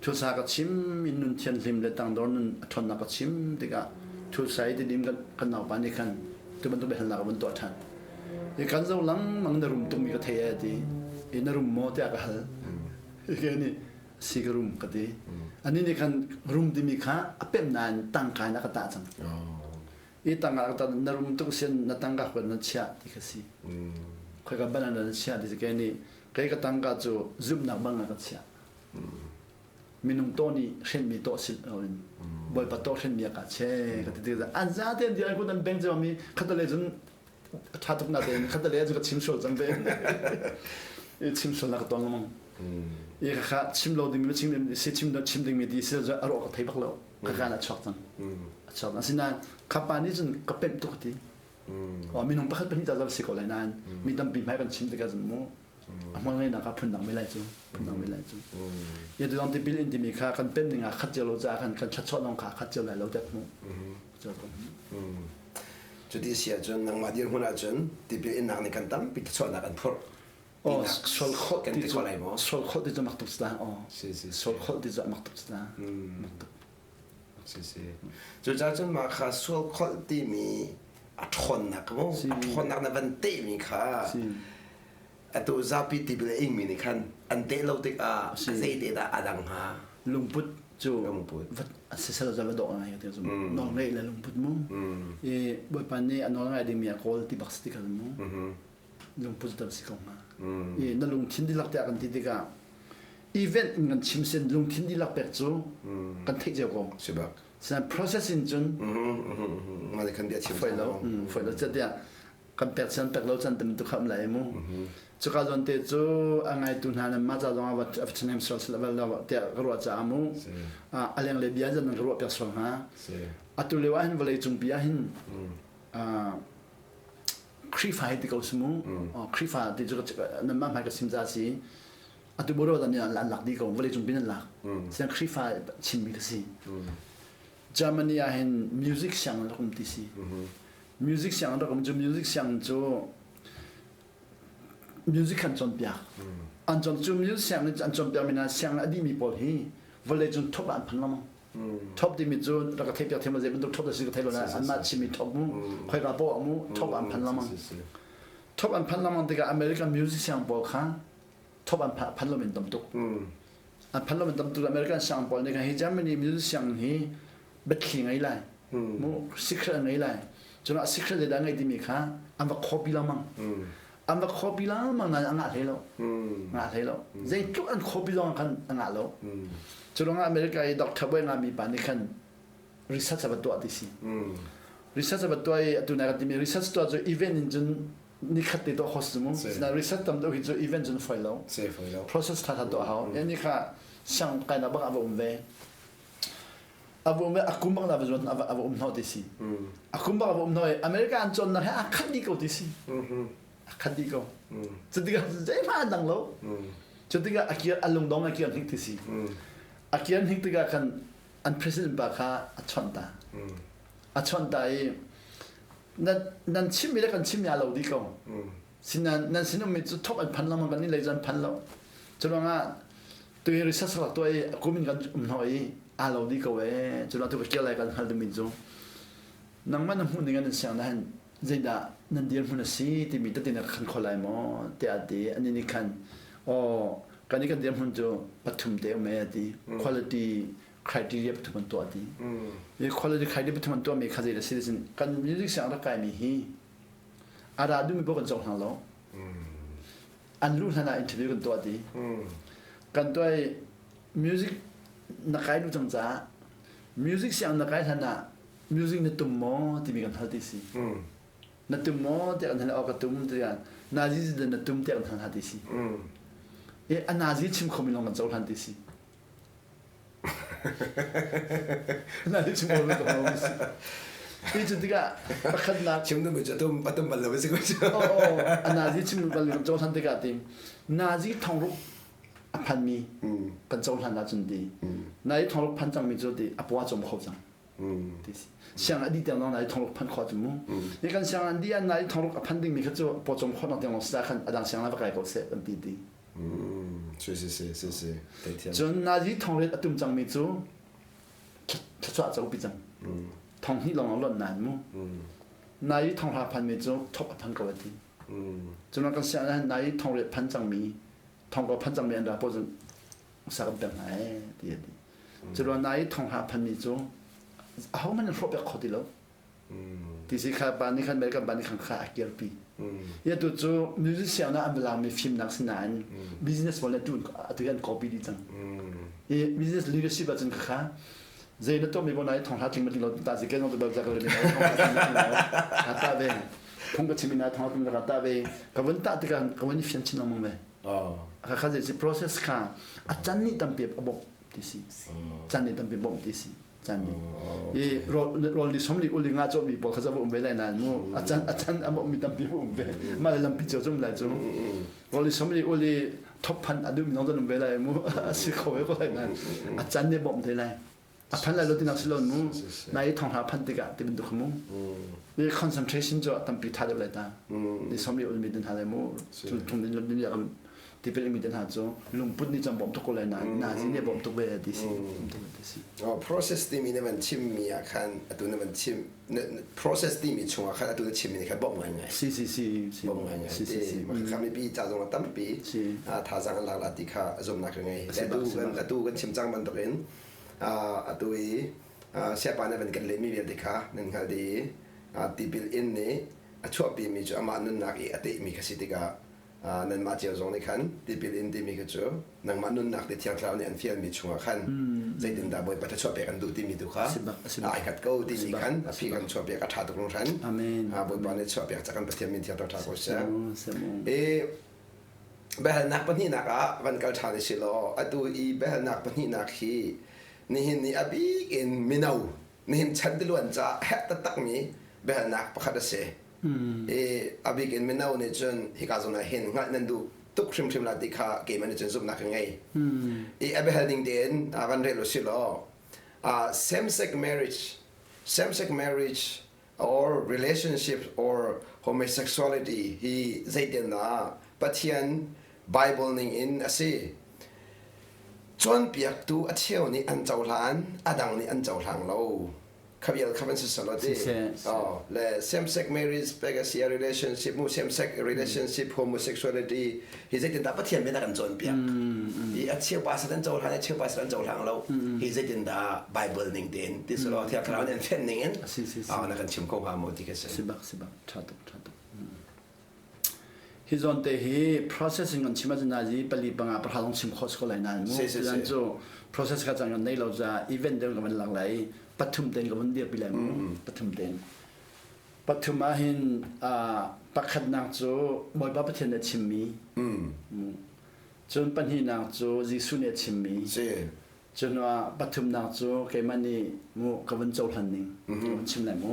thulsa ka chim in nun thianhlim le tangdor nun a ṭhawnnak ka chim tikah thulsa i tidim kan naupa nih khan tu bantuk biahalnak a vun tuah ṭhan i kan zo langmang na rum tukmi ka thei e ti i na rum maw tiah ka hal i nih si ka rum ka ti. Ani nih khan rum timi kha a pemh nain tangka in a ka tah cang. I tangka ka tah na rum tuk sian na tangka khuan na chiah ti kha si. Khoi ka ban na chiah ti kei nih kei ka tangka cu zumhnak bang ah ka chiah. Minung to nih hrenmi to sil in Bawipa to hrenmi a ka che ka ti ti an za te an dir an kun an beng mi khatale cun a ṭha tuk natein khatale cu ka chim sual cang te i chim sual na ka ton lengmang i kha chim lo ding mi chim si chim chim ding mi ti si a rawh ka thei bak lo ka kan a chuak cang a chuak asinain kha pa nih cun ka pemh tuk ti o minung pakhat pahnih ta si ko lai nain mi tampi hmai kan chim tikah cun mu a hmual ngeinak ah phundang mi lai cu phundang mi lai cu ya tu dang tipil in timi kha kan pemh ning ah khat cio lo caah kan kan thlatchuah lawng kha khat cio lai lo tiah hmuh Cuti si ahcun nangmah dirhmun ahcun tipil innak nih kan tampi thluachuahnak an phurh. Oh, sual khawh kan ti khawh lai maw? Sual khawh ti cu mak tuk si Oh. Si si. Sual khawh ti cu mak tuk si Mak tuk. Si si. Cucaah cun mah kha sual khawlh timi a ṭhawnnak mu a ṭhawnnak na van tehmi kha atu zapi tipil a ingmi nih khan an teh lo tikah zei te dah a dang hnga? Lungput cu lungput sisel za va dawh ngai ti cu nawl ngeih le lungput mu i bawipa nih a nawl ngai dingmi a kawl ti bak si ti kha mu lungput tam si ko hnga i na lungthin dihlak tiah kan ti tikah. Event in kan chim sin lungthin dihlak pek cu kan theih cio ko. Si bak. Sinan process in cun mah kan bia chim foi lo foi lo tiah kan pek chan pek lo chan tam tu kham lai mu. Cuka zawn te cu a ngaitu hna nan mah ca zong ah va chanem sual sila val lo tiah ka ruah caah mu a leng le bia zan ka ruah piak sual hnga. Atu lio ah hin vawlei cungpi ah hin Khrihfa hi ti ko si mu. Khrihfa ti cu nan mah hmai ka sim ca si. Atu boro dan an lak dih ko vawlei cung pin an lak. Siang Khrihfa chimmi ka si. Germany ah hin music siang rak um ti si. Music siang rak um cu music siang cu music kan cawnpiak. An cawn cu music siang an cawnpiak mi hna siang a dihmi pawl hi vawlei cung thop ah an phan lengmang. Thop timi cu rak ka theihpiak thiam zei bantuk thop da si ka thei lo na anmah chimmi thop mu khoika poah mu thop an phan lengmang. Thop an phan lengmang tikah American music siang pawl kha thop an phan lo min tam tuk. An phan lo min tam tuk American siang pawl nih khan hi Germany music siang hi biathli ngei lai mu secret ngei lai cun a secret zeidah ngei timi kha an va copy lengmang an va copy lengmang nain a ngah hlei lo ngah hlei lo zeitluk an copy zong khan a ngah lo cu ruangah America i doctor boy ngami pa nih khan research a va tuah ti si research a va tuah i atu nai kan timi research tuah cu event in cun nikhat te tuah khawh si mu na research tam deuh hi cu event cun foi lo process tha tha tuah hau ni kha siang kainak bak a va um ve a va um a kum bak na va zuan a va um hnawh ti si a kum bak a va um hnawh i America an cawnnak he a khat dih ko ti si a khat dih ko cu tikah zeihmanh an dang lo cu tikah a kir a lungdong a kir hnik ti si a kir hnik tikah khan an president pa kha a chawnh ta a chawnh ta i nan nan chimmi le kan chimmi a lo dih ko sinan nan sin ummi cu thok an phan lengmang kan nih lei cu an phan lo cu ruangah tu hi research rak tuah i kum in kan um hnawh i aa lo dih ko ee cu tu ka kir lai kan hngal dingmi cu nangmah na hmuh ning an siang na hin zeidah nan dirhmun a si timi tete na khan kho lai maw tiah a ti ani nih khan aw kan i kan dirhmun cu pathum te um ee ti quality criteria pathum an tuah ti i quality criteria pathum an tuahmi kha zei a si sin kan music siang rak kaimi hi a ra duhmi paoh kan cohlang lo an luh hlan ah interview kan tuah ti kan tuah i music na kai duh cang caah music siang na kai hlan ah music na tum maw timi kan hal ti si na tum maw tiah kan hal aw ka tum tiah nazi na tum tiah kan hal hna ti si e a nazi chim khomi lawng kan cohlan ti si Na chim ko ko si. Ti cu tikah pakhatnak chim nu cu atum atum bal lo si ko cu. Oh a nazi chim bal kan cohlan tikah ti nazi thongruk a phanmi kan cohlan ahcun ti nazi thongruk phan cangmi cu ti a pua cawm kho cang. Ti si. Siang a di tiang dong nazi thongruk phan kho cu mu. Ni kan siang an di an nazi thongruk a phan dingmi kha cu pawcawm khawh nak tiang lawng sa khan adang siang la va kai ko seh kan ti ti. Si si si si si. Cun nazi thongret a tum cangmi cu thluachuah co pi cang. Thong hnih lawng a lonh nain mu. Nazi thonghra phanmi cu thok a phan ko a ti. Cun kan siah ah nazi thongret phan cangmi thongko phan cangmi an ra pawl cun usa kan pek hna ee ti a ti. Cu nazi thonghra phanmi cu ahohmanh an hrawh piak kho ti lo. Tisi kha pa nih khan American pa nih khan kha a kirpi. Ya tu cu musician ah an langmi fimnak sinain business pawl nih tu atu an copy dih cang. I business leadership ah cun kha zei na tuahmi pawl nai thong hla tling ma tling lo ta si ke zong tu bel za ka le thong hla tling lo ka ta ve phung ka chim ina thong hla tling ka ta ve ka vun ta tikah ka vun fian chin lengmang ve. Ka kha zei si process kha a can nih tampi a bawmh ti si. Can nih tampi bawmh ti si. Can nih i rawl ni som li uli nga cawh mi pawl kha zabu um ve lai nain mu a can a can a mi tampi um ve mah le lampi cio cum lai cu rawl ni som li uli thop phan a duh mi nong um ve lai mu a si kho ve ko lai nain a can nih bawmh te lai a phan lai lo tinak si lo mu na i thong hla phan tikah ti bantuk mu i concentration cu tampi tha deuh lai ta ni som li ul mi din ha lai mu cu thung din din ya tipil mi te hna cu lungput nih cun bawmh tuk ko lai nain nazi nih bawmh tuk ve ti si ti si Process timi na van chimmi ah khan atu na van chim process timi chungah khan atu na chimmi nih khan bawmh ngaingai si si si si bawmh ngaingai si si si kha mipi ca zong tampi thazaang an lak la ti kha zumnak ka ngei atu kan atu kan chim cang bantukin atu i siapa na van kan lehmi vialte kha nan hngal dih i tipil in nih a chuahpimi cu amah nunnak i a tehmi kha si tikah. Nanmah cio zong nih khan tipil in timi kha cu nangmah nunnak te Thiang Thlarau nih an fialmi chungah khan zeitindah Bawipa thluachuah pek an duh timi tu kha ai hngat ko timi khan a phi kan chuah piak a ṭha tuk hringhran. Bawipa nih chuah piak cak kan Pathian min thiang ṭha ko seh. I biahalnak pahnihnak ah van kal ṭhan i si law atu i biahalnak pahnihnak hi nihin ni a bik in mino nihin chan tiluan caah herh taktakmi biahalnak pakhat a si. I a bik in mino nih cun hika zawn ah hin hngalh nan duh tuk hrimhrim la ti kha keimah nih cun zumhnak ka ngei. I a biahal ning tein van rel u si law same-sex marriage same-sex marriage or relationship or homosexuality hi zeitindah Pathian Bible ning in a si. Cawnpiaktu a cheu nih an cohlan, a dang nih an cohlang lo. Khabial kha van si salo ti. Oh, le same sex marriage pek a relationship mu same sex relationship homosexuality hi zeitindah Pathian bia kan cawnpiak. Hi a cheu pa an cohlan a cheu pa an cohlang lo. Hi zeitindah Bible ning tein ti salo Thiang Thlarau nih an fian ning in na kan chim ko hnga maw ti ka si. Si bak si bak tha tuk tha tuk. Hi zawn te hi processing kan chim ahcun nazi pali panga pahra zong chim khawh si ko lai nain mu. Cun cu process kha cang kan nei lo ca event deuh kan van lak lai pathum ten ka van dirpi lai mu pathum ten. Pathum ah hin pakhatnak cu Bawipa Pathian nih a chimmi. Cun pahnihnak cu Jesuh nih a chimmi. Cun pathumnak cu keimah nih mu ka van cohlan ning ka van chim lai mu.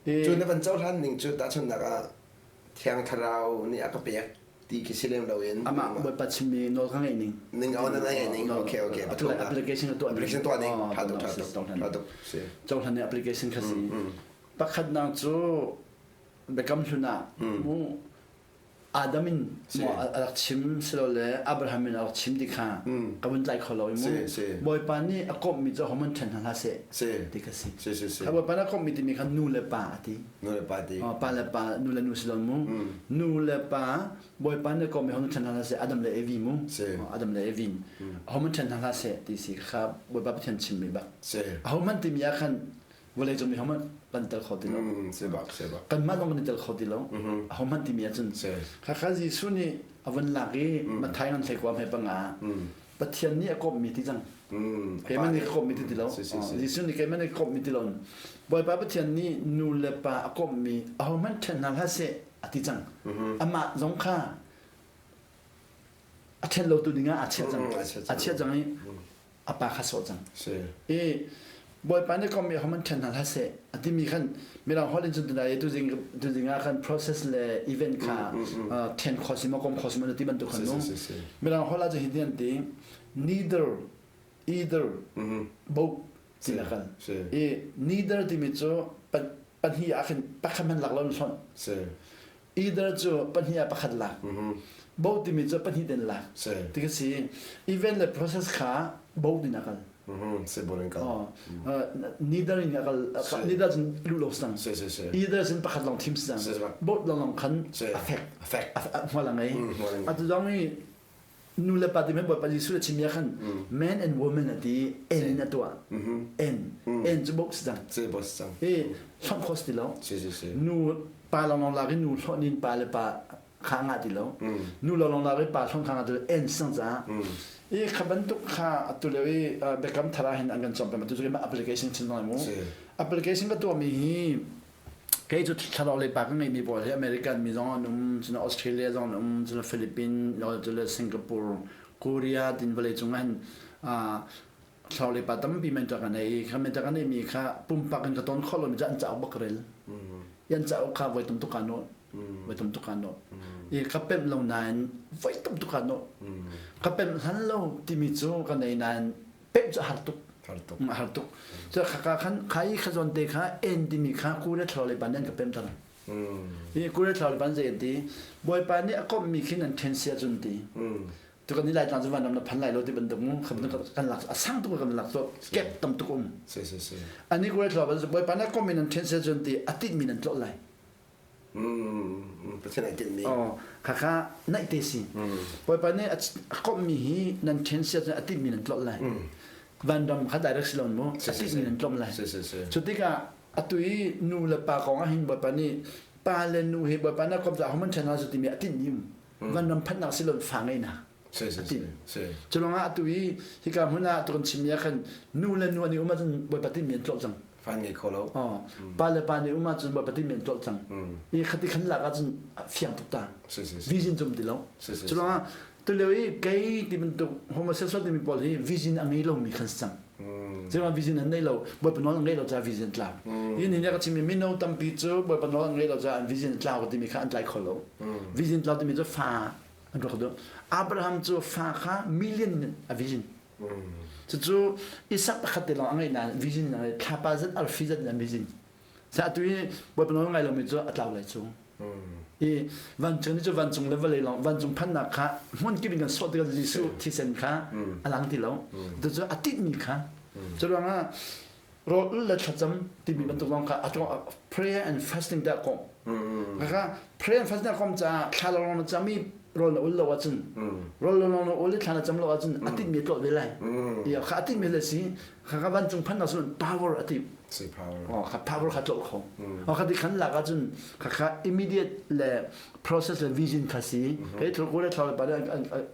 Cu na van cohlan ning cu tahchunhnak ah Thiang Thlarau nih a ka pek ti khi si lem loin amah Bawipa chimmi nawl ka ngeih ning ning aw na ngeih ning okay okay pathumnak application ka tuah application tuah ning tha tuk tha tuk tha tuk si cohlan ning application kha si pakhatnak cu biakam hlun ah mu Adam in maw a rak chim silole Abraham in a rak chim ti kha ka vun tlai kho lo i mu Bawipa nih a komhmi cu ahohmanh ṭhen hna hlah seh ti kha si. Kha Bawipa nih a komhmi timi kha nu le pa a ti. Nu le pa ti. Pa le pa nu le nu si lo mu. Nu le pa Bawipa nih a komhmi ahohmanh ṭhen hna hlah seh Adam le Evi mu. Adam le Evi ahohmanh ṭhen hna hlah seh ti si kha Bawipa Pathian chimmi bak. Ahohmanh timi ah khan vawlei cung mi hohmanh kan tel kho ti lo. Kanmah zong kan i tel kho ti lo. Ahohmanh timi ahcun khakha Jesuh nih a vun lak i Matthai ngan hlei kua hme panga Pathian nih a komhmi ti cang. Keimah nih ka komhmi ti ti lo. Jesuh nih keimah nih ka komhmi ti lo. Bawipa Pathian nih nu le pa a komhmi ahohmanh ṭhen hna hlah seh a ti cang. Amah zong kha a ṭhen lo tu dingah a chiah cang. A chiah cang i a pa kha sawh cang. I Bawipa nih kommi homan ṭhen hna hlah seh a timi khan mirang holh in cun tunai tuzing tuzing ah khan process le event kha ṭhen kho si maw kom kho si maw ti bantuk khan nu mirang holh ah cun hitin an ti neither either both ti la kal i neither timi cu pahnih ah khin pakhat hmanh lak lo in hlonh either cu pahnih ah pakhat lak bo timi cu pahnih ten lak ti ka si event le process kha bo din a kal neither in a kal neither cun lu lo sang either cun pakhat lawng thim sang both lawng lawng khan a fek hmual a ngei atu zong i nu le pa ti men Bawipa Jesuh le chimmi ah khan man and woman a ti en in a tuah en en cu bok si cang i hlonh kho si ti lo nu pa lawnglawng lak in nu hlonh in pa le pa kha ngah ti lo nu lawnglawng lak i pa hlonh kha ngah ti lo en si cang caah i kha bantuk kha atu lio i biakam thar ah hin an kan cawm atu cu application chin zong mu application ka tuahmi hi Kei cu thlarau lei pa ka ngeihmi pawl hi American mi zong an um, cun Australia zong an um, cun Philippines, cun Singapore, Korea tin vawlei cung ah hin thlarau lei pa tampi mentor ka nei. Kha mentor ka neihmi kha pumpak in ka ton khawh lomi cu an cauk bak ka rel. I an cauk kha voi tam tuk kaa nawh. Voi tam tuk kaa nawh. I ka pemh lo nain voi tam tuk kaa nawh. Ka pemh hlan lo timi cu ka nei nain pemh cu a har tuk. Har tuk. Har tuk. Cu khaka khan khai kha zawn te kha en timi kha kure thlo le ban an ka pem tar. I kure thlo le ban zei ti Bawipa nih a komh mi khin an then sia cun ti. Tu kan ni lai tlang cu van ram na phan lai lo ti bantuk mu kham kan lak a sang tuk kan lak to kep tam tuk um. Si si si. Ani kure thlo ban Bawipa nih a komh mi nan then sia cun ti a tit mi nan tlol lai. Pathian ai tinhmi. Oh, khakha naih te si. Bawipa nih a komhmi hi nan ṭhen sia cun a tinhmi nan tlolh lai. Vanram kha direct si lo mu, a tinhmi nan tlolh lai. Cu tikah atu i nu le pa kong ah hin Bawipa nih pa le nu hi Bawipa nih a komh caah homan ṭhen hna su timi a tinhmi um. Vanram phanhnak si lo fa ngeihnak. Si si si. Si. Cu lawngah atu i hika hmun ah tu kan chimmi ah khan nu le nu an i um ahcun Bawipa tinhmi an tlolh cang. Fa ngei kho lo. Pa le pa nih um ahcun Bawipa tinhmi an tlolh cang. I khati khan lak ahcun fiang tuk ta. Si si si. Vision cu um ti lo. Si si. Cu lawngah tulio i kei ti bantuk homosexual timi pawl hi vision a ngei lomi khan si cang. Zeimah vision an nei lo, Bawipa nawl an ngei lo caah vision tlau. Hi ni ka chimmi mino tampi cu Bawipa nawl an ngei lo caah an vision tlau timi kha an tlai kho lo. Vision tlau timi cu fa an ruak duh. Abraham cu fa kha million in a vision. Cucu Isak pakhat te lawng a ngeih nain vision a ngei. Thlapa zat arfi zat in an vision. Sa atu hi Bawipa nawl ngai lomi cu a tlau lai cu. I vancung ni cu vancung le vawlei lawng vancung phannak kha hmun kip in kan sawh tikah Jesuh thisen kha a lang ti lo. Cucu a tinhmi kha. Cu ruangah rawl le thlacam timi bantuk lawng kha a prayer and fasting dah kawm. Kha prayer and fasting dah kawm caah thla lawng na cam i rawl na ul lo ahcun rawl lawng na ul i thla na cam lo ahcun a tinhmi a tlawh ve lai. Kha a tinhmi le si kha kha vancung phannak cu power a ti. Si power. Oh, kha power kha tlawh kho. Oh, kha ti khan lak ahcun kha kha immediate le process le vision kha si. Kei thil ko le thlau le pa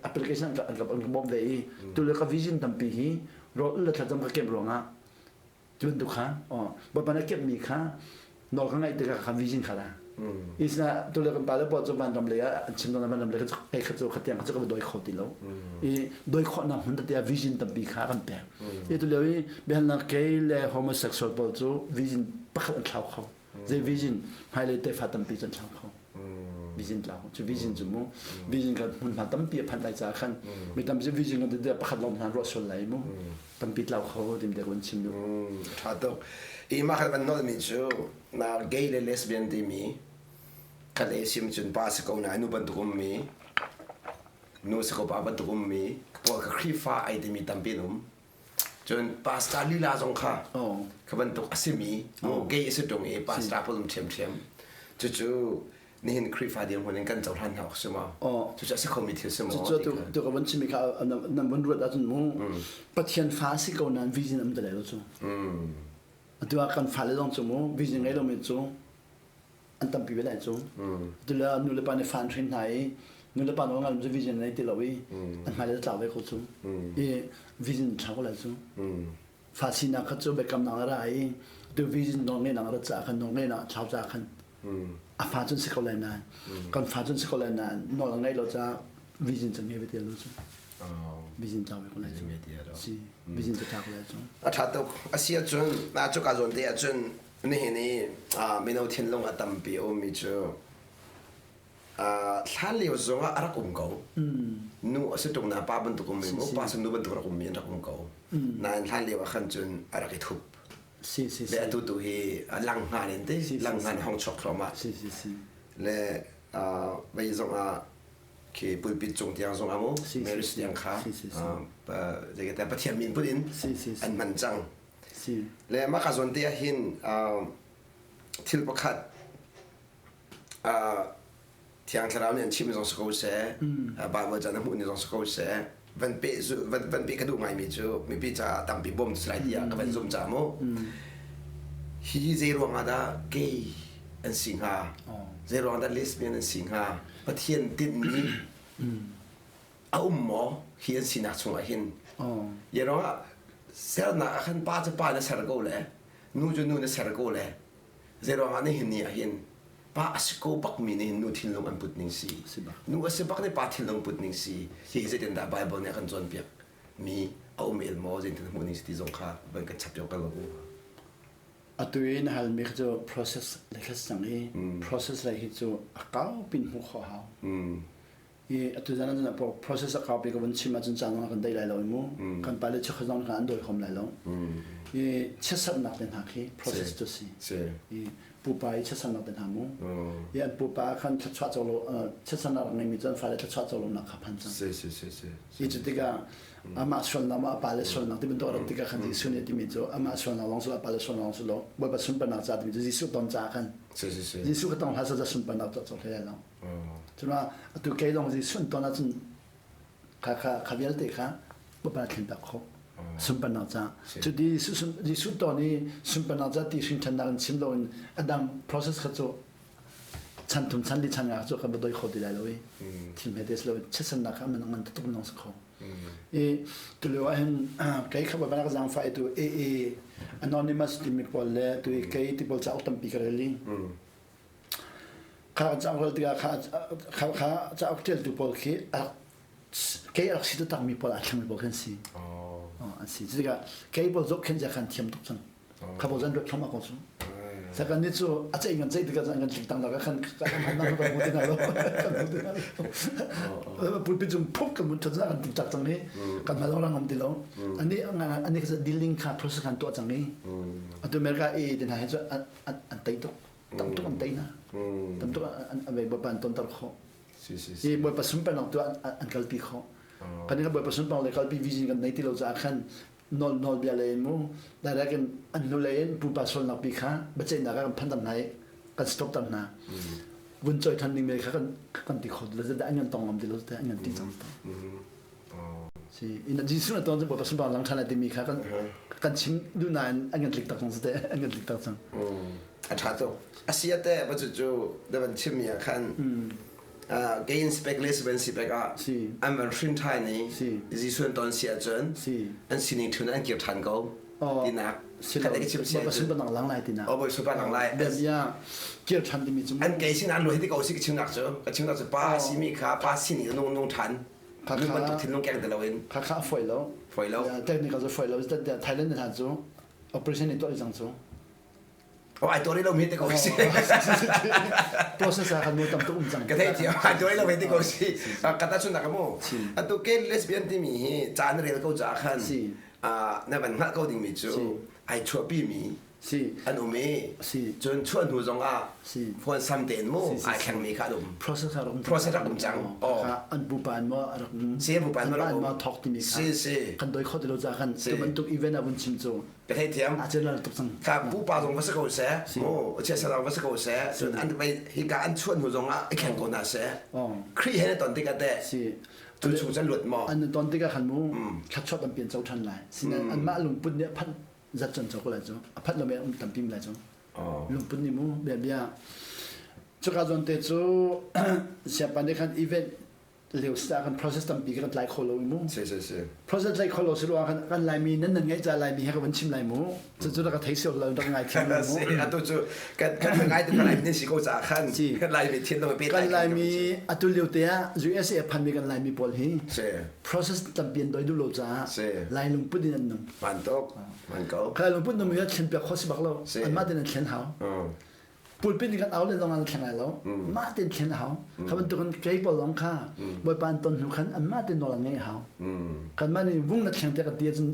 application an ka an ka bawmh ve i tu le ka vision tampi hi rawl le thlacam ka kemh ruangah cun tu kha oh bawipa na kemhmi kha nawl ka ngaih tikah kha vision kha la. Isna tu le kan pa le pawl cu vanram lei ah an chim van ram lei kha kei kha cu khatiang kha cu ka doi kho ti lo. I doi khawhnak hmun tete ah vision tampi kha kan pek. I tu lio i biahalnak gay le homosexual pawl cu vision pakhat an thlau kho. Zei vision hmailei tefa tampi cu an thlau kho. Vision tlau cu vision cu mu vision kha hmunhma tampi a phanh lai caah khan mi tampi cu vision kan ti pakhat lawng hna ruah sual lai mu tampi tlau kho tim te kan chim duh. Tha tuk. I mah khan van nolmi cu na gay le lesbian timi kha le sim cun pa si ko na nu bantuk ummi nu si ko pa bantuk ummi pawl kha Khrihfa ai timi tampi an um. Cun pastor lila zong kha kha bantuk a simi gay a si ṭung i pastor pawl um ṭhiamṭhiam. Cucu nihin Khrihfa dirhmun in kan cohlan hna awk si maw? Cucu a si khomi thil si maw? Cucu tu ka van chimmi kha nan van ruat ahcun mu Pathian fa si ko nain vision um ti lai lo cu. Atu ah kan fale zong cu mu vision ngei lomi cu an tampi ve lai cu. Atu le nu le pa nih fa an hrin hna i nu le pa nawl ngal cu vision nei ti lo i an hmai le tlau ve ko cu. I vision thlau ko lai cu. Fa sinak kha cu biakamnak a ra i tu vision nawl ngeihnak a rat caah khan nawl ngeihnak a thlau caah khan a fa cun si ko lai nain kan fa cun si ko lai nain nawl a ngeih lo caah vision cu ngei ve ti lo cu. Vision tlau ve ko lai cu. Si vision cu tlau ko lai cu. A ṭha tuk. A si ahcun na cu ka zawn te ahcun nihin i mino thinlung a tampi a ummi cu hlan lio zong ah a rak um ko. Nu a si ṭung na pa bantuk ummi mu pa nu bantuk rak ummi an rak um ko. Nain hlan lio ah khan cun a rak i thup. Si si Le atu tu hi lang hngan in te lang hngan hong chuak thluahmah. Si si si. Le vei zong ah khi pulpit cung tiang zong ah mu Mary's tiang kha Pathian min put in an hman cang. Le mah ka zawn te ah hin thil pakhat Thiang Thlarau nih an chimmi zong si ko seh, Bible ca na hmuhmi zong si ko seh, van pe van pe ka duh ngaimi cu mipi caah tampi bawm si lai tiah ka van zum caah mu. Hi zei ruangah dah gay an si hnga? Zei ruangah dah lesbian an si hnga? Pathian tinhmi a um maw hi an sinak chungah hin? Ye ruangah sernak ah khan pa cu pa na ser ko le nu cu nu na ser ko le zei ruangah nihin ni ah hin pa a si ko bakmi nih nu thinlung an put ning si nu a si bak nih pa thinlung put ning si hi zeitin dah Bible nih a kan cawnpiak mi a um el maw zeitin hmuh ning si ti zong kha van kan chap ka lo atu i na halmi kha cu process le kha cang i process lei hi cu a kau pin hmuh khawh hau i atu zan ah process a kau pi ka van chim ahcun caan zong kan dei lai lo i mu kan pa le chekhat zong kan an dawi khom lai lo i chiatserhnak te hna khi process cu si i pupa i chiatserhnak te hna mu i an pupa khan thluachuah co lo chiatserhnak rak ngeimi cu an fale thluachuah co lonak kha phan cang i cu tikah amah sualnak ma a pale sualnak ti bantuk rak tikah khan Jesuh nih a timi cu amah sualnak lawng si lo a pale sualnak lawng si lo Bawipa sunparnak ca timi cu Jesuh ton caah khan Jesuh ka tong hlah sa sunparnak tuah cawk hlei lo Cuna atu kei zong Jesuh an ton ahcun kha kha kha vialte kha Bawipa thlen tak kho sunparnak ca cuti Jesuh ton i sunparnak ca ti hrin ṭhannak in chim loin a dang process kha cu. Chan thum chan li chan nga cu kan va doi kho ti lai lo i thil hmete si lo chiatsannak kha man ngan tuk nong si kho. I tulio ah hin kei kha ba ka zaangfah i tu AA Anonymous timi pawl le tu i kei ti pawl cauk tampi ka rel i kha cauk rel tikah kha kha kha cauk ṭialtu pawl khi kei a rak si takmi pawl aa thlengmi pawl khan si. An si. Cutikah kei pawl zohkhenh zia khan thiam tuk cang. Kha pawl zan ruat thluahmah ko cu. Sakan ni cu a ceih ngan ceih tikah kan tlik tang lak khan kan han kan hmu ti hna lo. Kan hmu ti hna lo. Pulpit cung phuk kan mun thot kan tik tak cang i kan hma lo rang om ti lo. Ani ani ka dealing kha process kan tuah cang i atu America e tin ha he cu an tei tuk. Tam tuk an tei hna. Tam tuk an an bawipa an tonter khawh. I bawipa sunparnak tu an kalpi khawh. Kan bawipa sunparnak le kalpi vision kan nei ti lo caah khan nawl nawlbia lei in mu direct in an hnulei in pupa sualnak pi kha biaceihnak ah kan phan ter hna i kan stop ter hna vun choi than ding me kha kan kan ti kho lo an ngan tong ngam ti lo te an ngan ti cang si in Jesuh na ton bawipa sunpar lang than timi kha kan kan chim du nain an ngan tlik tak cang te an ngan tlik tak cang a tha tuk asia te ba cu cu da van chim mi ah khan kei in spek le seven sipek ah an van hrin ṭhan i Jesuh an ton si ahcun an sining ṭhun an kir ṭhan ko tinak khat ka chim si ahcun lang lai tinak oh boy supa lang lai bia kir ṭhan timi cu an kei sin an luai ti ko si ka chimnak cu ka chimnak cu pa simi kha pa sining nung nung ṭhan nung bantuk thinlung keng te loin kha kha foi lo foi lo technical cu foi lo Thailand hna cu operation in tuah cang cu Oh, ai tuah lo mi te ko si. Process ah kan mu tam tuk um cang. Ka thei thiam ai tuah lo mi te ko si. Ka ta chun nak mu. Atu ke lesbian timi hi ca na rel ko ca khan na van hngalh ko ding mi cu ai chuahpi mi si an um i si cun chuah hnu zong ah si phone sam tein mu ai thleng mi kha an um process a rak um process rak um cang oh an pupa an mo rak um si an pupa an mo rak um thok timi kha si si kan doi kho ti lo ca khan tu bantuk event a vun chim cu Ka theithiam. A general tuk cang. Ka pupa zong va si ko seh, mu chia salang va si ko seh, cun an vai hika an chuan hnu zong ah i thleng ko hna seh. Khrih he na ton tikah teh si cu chung cun luat maw? An ton tikah khan mu thluachuah tampi an co ṭhan lai. Sinain anmah lungput nih a phanh zat cun co ko lai cu. A phanh lo mi um tampi lai cu. Lungput nih mu bia bia. Cuka zawn te cu siapa nih khan event lio si kan process tampi kan tlai kho lo i mu si si si process tlai kho lo si ruang kan kan laimi nan nan ngai ca laimi he ka van chim lai mu cu cu ka thei siok lo rak ngai thiam lo mu si atu cu kan kan ngai tu kan laimi nan si ko ca khan kan laimi thin lo pe kan laimi atu lio te ah USA phan mi kan laimi pawl hi si process tampi an doi du lo caah lai lungput in an nung man tok man ko kai lungput nung mi thlen piak kho si bak lo an mah ten an thlen hau Pulpit nih kan au le zong an thleng lai lo. Mah tein thlen a hau. Kha bantukin kei pawl zong kha Bawipa an ton hnu khan anmah tein nawl an ngeih a hau. Kanmah nih vung na thleng tiah kan ti ahcun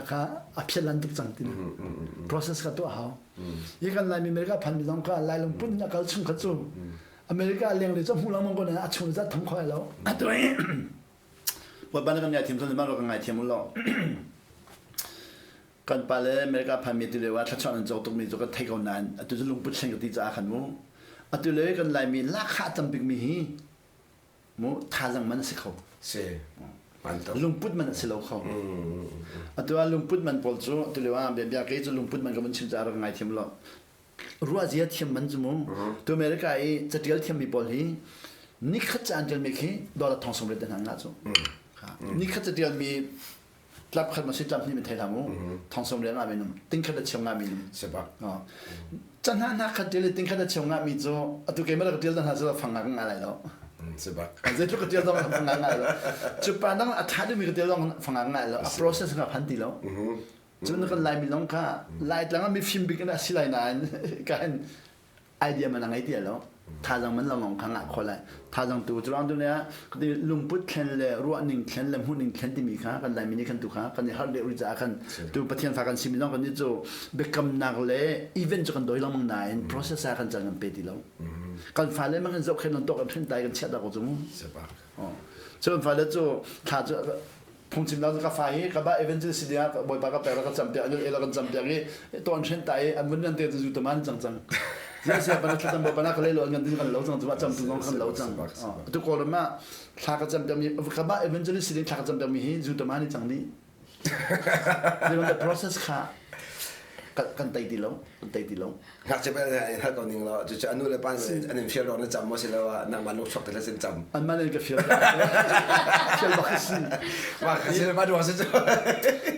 kha a phiat lan tuk cang ti process kha tuah a hau. Hi kan Laimi America phanmi zong kha Lai lungput in a kal chung kha cu America leng le cu hmu lengmang ko nain a chung zat tham kho lai lo. Atu Bawipa nih kan ngaithiam cun mah kan ngaithiam u law. Kan pale America phanmi ti lio ah thluachuah nan co tukmi cu kan thei ko nain atu cu lungput thleng ka ti caah khan mu atu le kan Laimi lahkhah tam bikmi hi mu thazang man a si kho. Si. Lungput man a si lo kho. Atu ah lungput man pawl cu atu lio ah bia bia kei cu lungput man ka vun chim caah rak ngai thiam lo. Ruah zia thiam man cu mu. Tu America i catial thiammi pawl hi nikhat ca an tialmi khi dollar thong sawm riat hna ngah cu. Nikhat catialmi tlap khat ma si tlap hnih mi thei hlah mu thong som rian nga mi num ting khat a cheu nga mi num sebak chan hna hna khat tial ting khat a cheu nga mi cu atu ke ma ka tial dan hna cu fang nga ka nga lai lo sebak zeitluk ka tial dong fang nga ngai lo cu pa dang a tha deuh mi ka tial dong fang nga ngai lo a process nga phan ti lo cun kan lai mi long kha lai tlang mi fim bik in a si lai nain kan idea man a ngei ti lo thazang man lawng kha ngah kho lai thazang tu cu tu ne lungput thlen le ruahning thlen le hmuhning thlen timi kha kan laimi nih khan tu kha kan i harh deuh rih caah khan tu pathian fa kan simi zong kan nih cu biakamnak le event cu kan doi lengmang nain process ah kan caan kan pe ti lo kan fale mang kan zohkhenh nan tok kan hrin tai kan chiah dah ko cu mu cu kan fale cu thla cu phungchim lo ka fa hi ka ba evangelist si ding bawipa ka pek ka cam piak anu ela kan cam piak i ton hren ta i an vun nan te zu taman cang cang zia sia pana thlacam bawipa na ka le lo an din kan lo cang chu cam tu zong kan lo cang tu ko ma thla ka cam piak mi ka ba evangelist si ding thla ka cam piak mi hi zu taman ni cang ni the process kha. Kan tei ti lo, kan tei ti lo. Ngakchia bel in hal ko ning law cucu a nu le pa an in fial na cam maw si lo ah nangmah lungchuak te sin cam. Anmah nih ka fial. Fial bak si. Mah ka si ma duang si cu.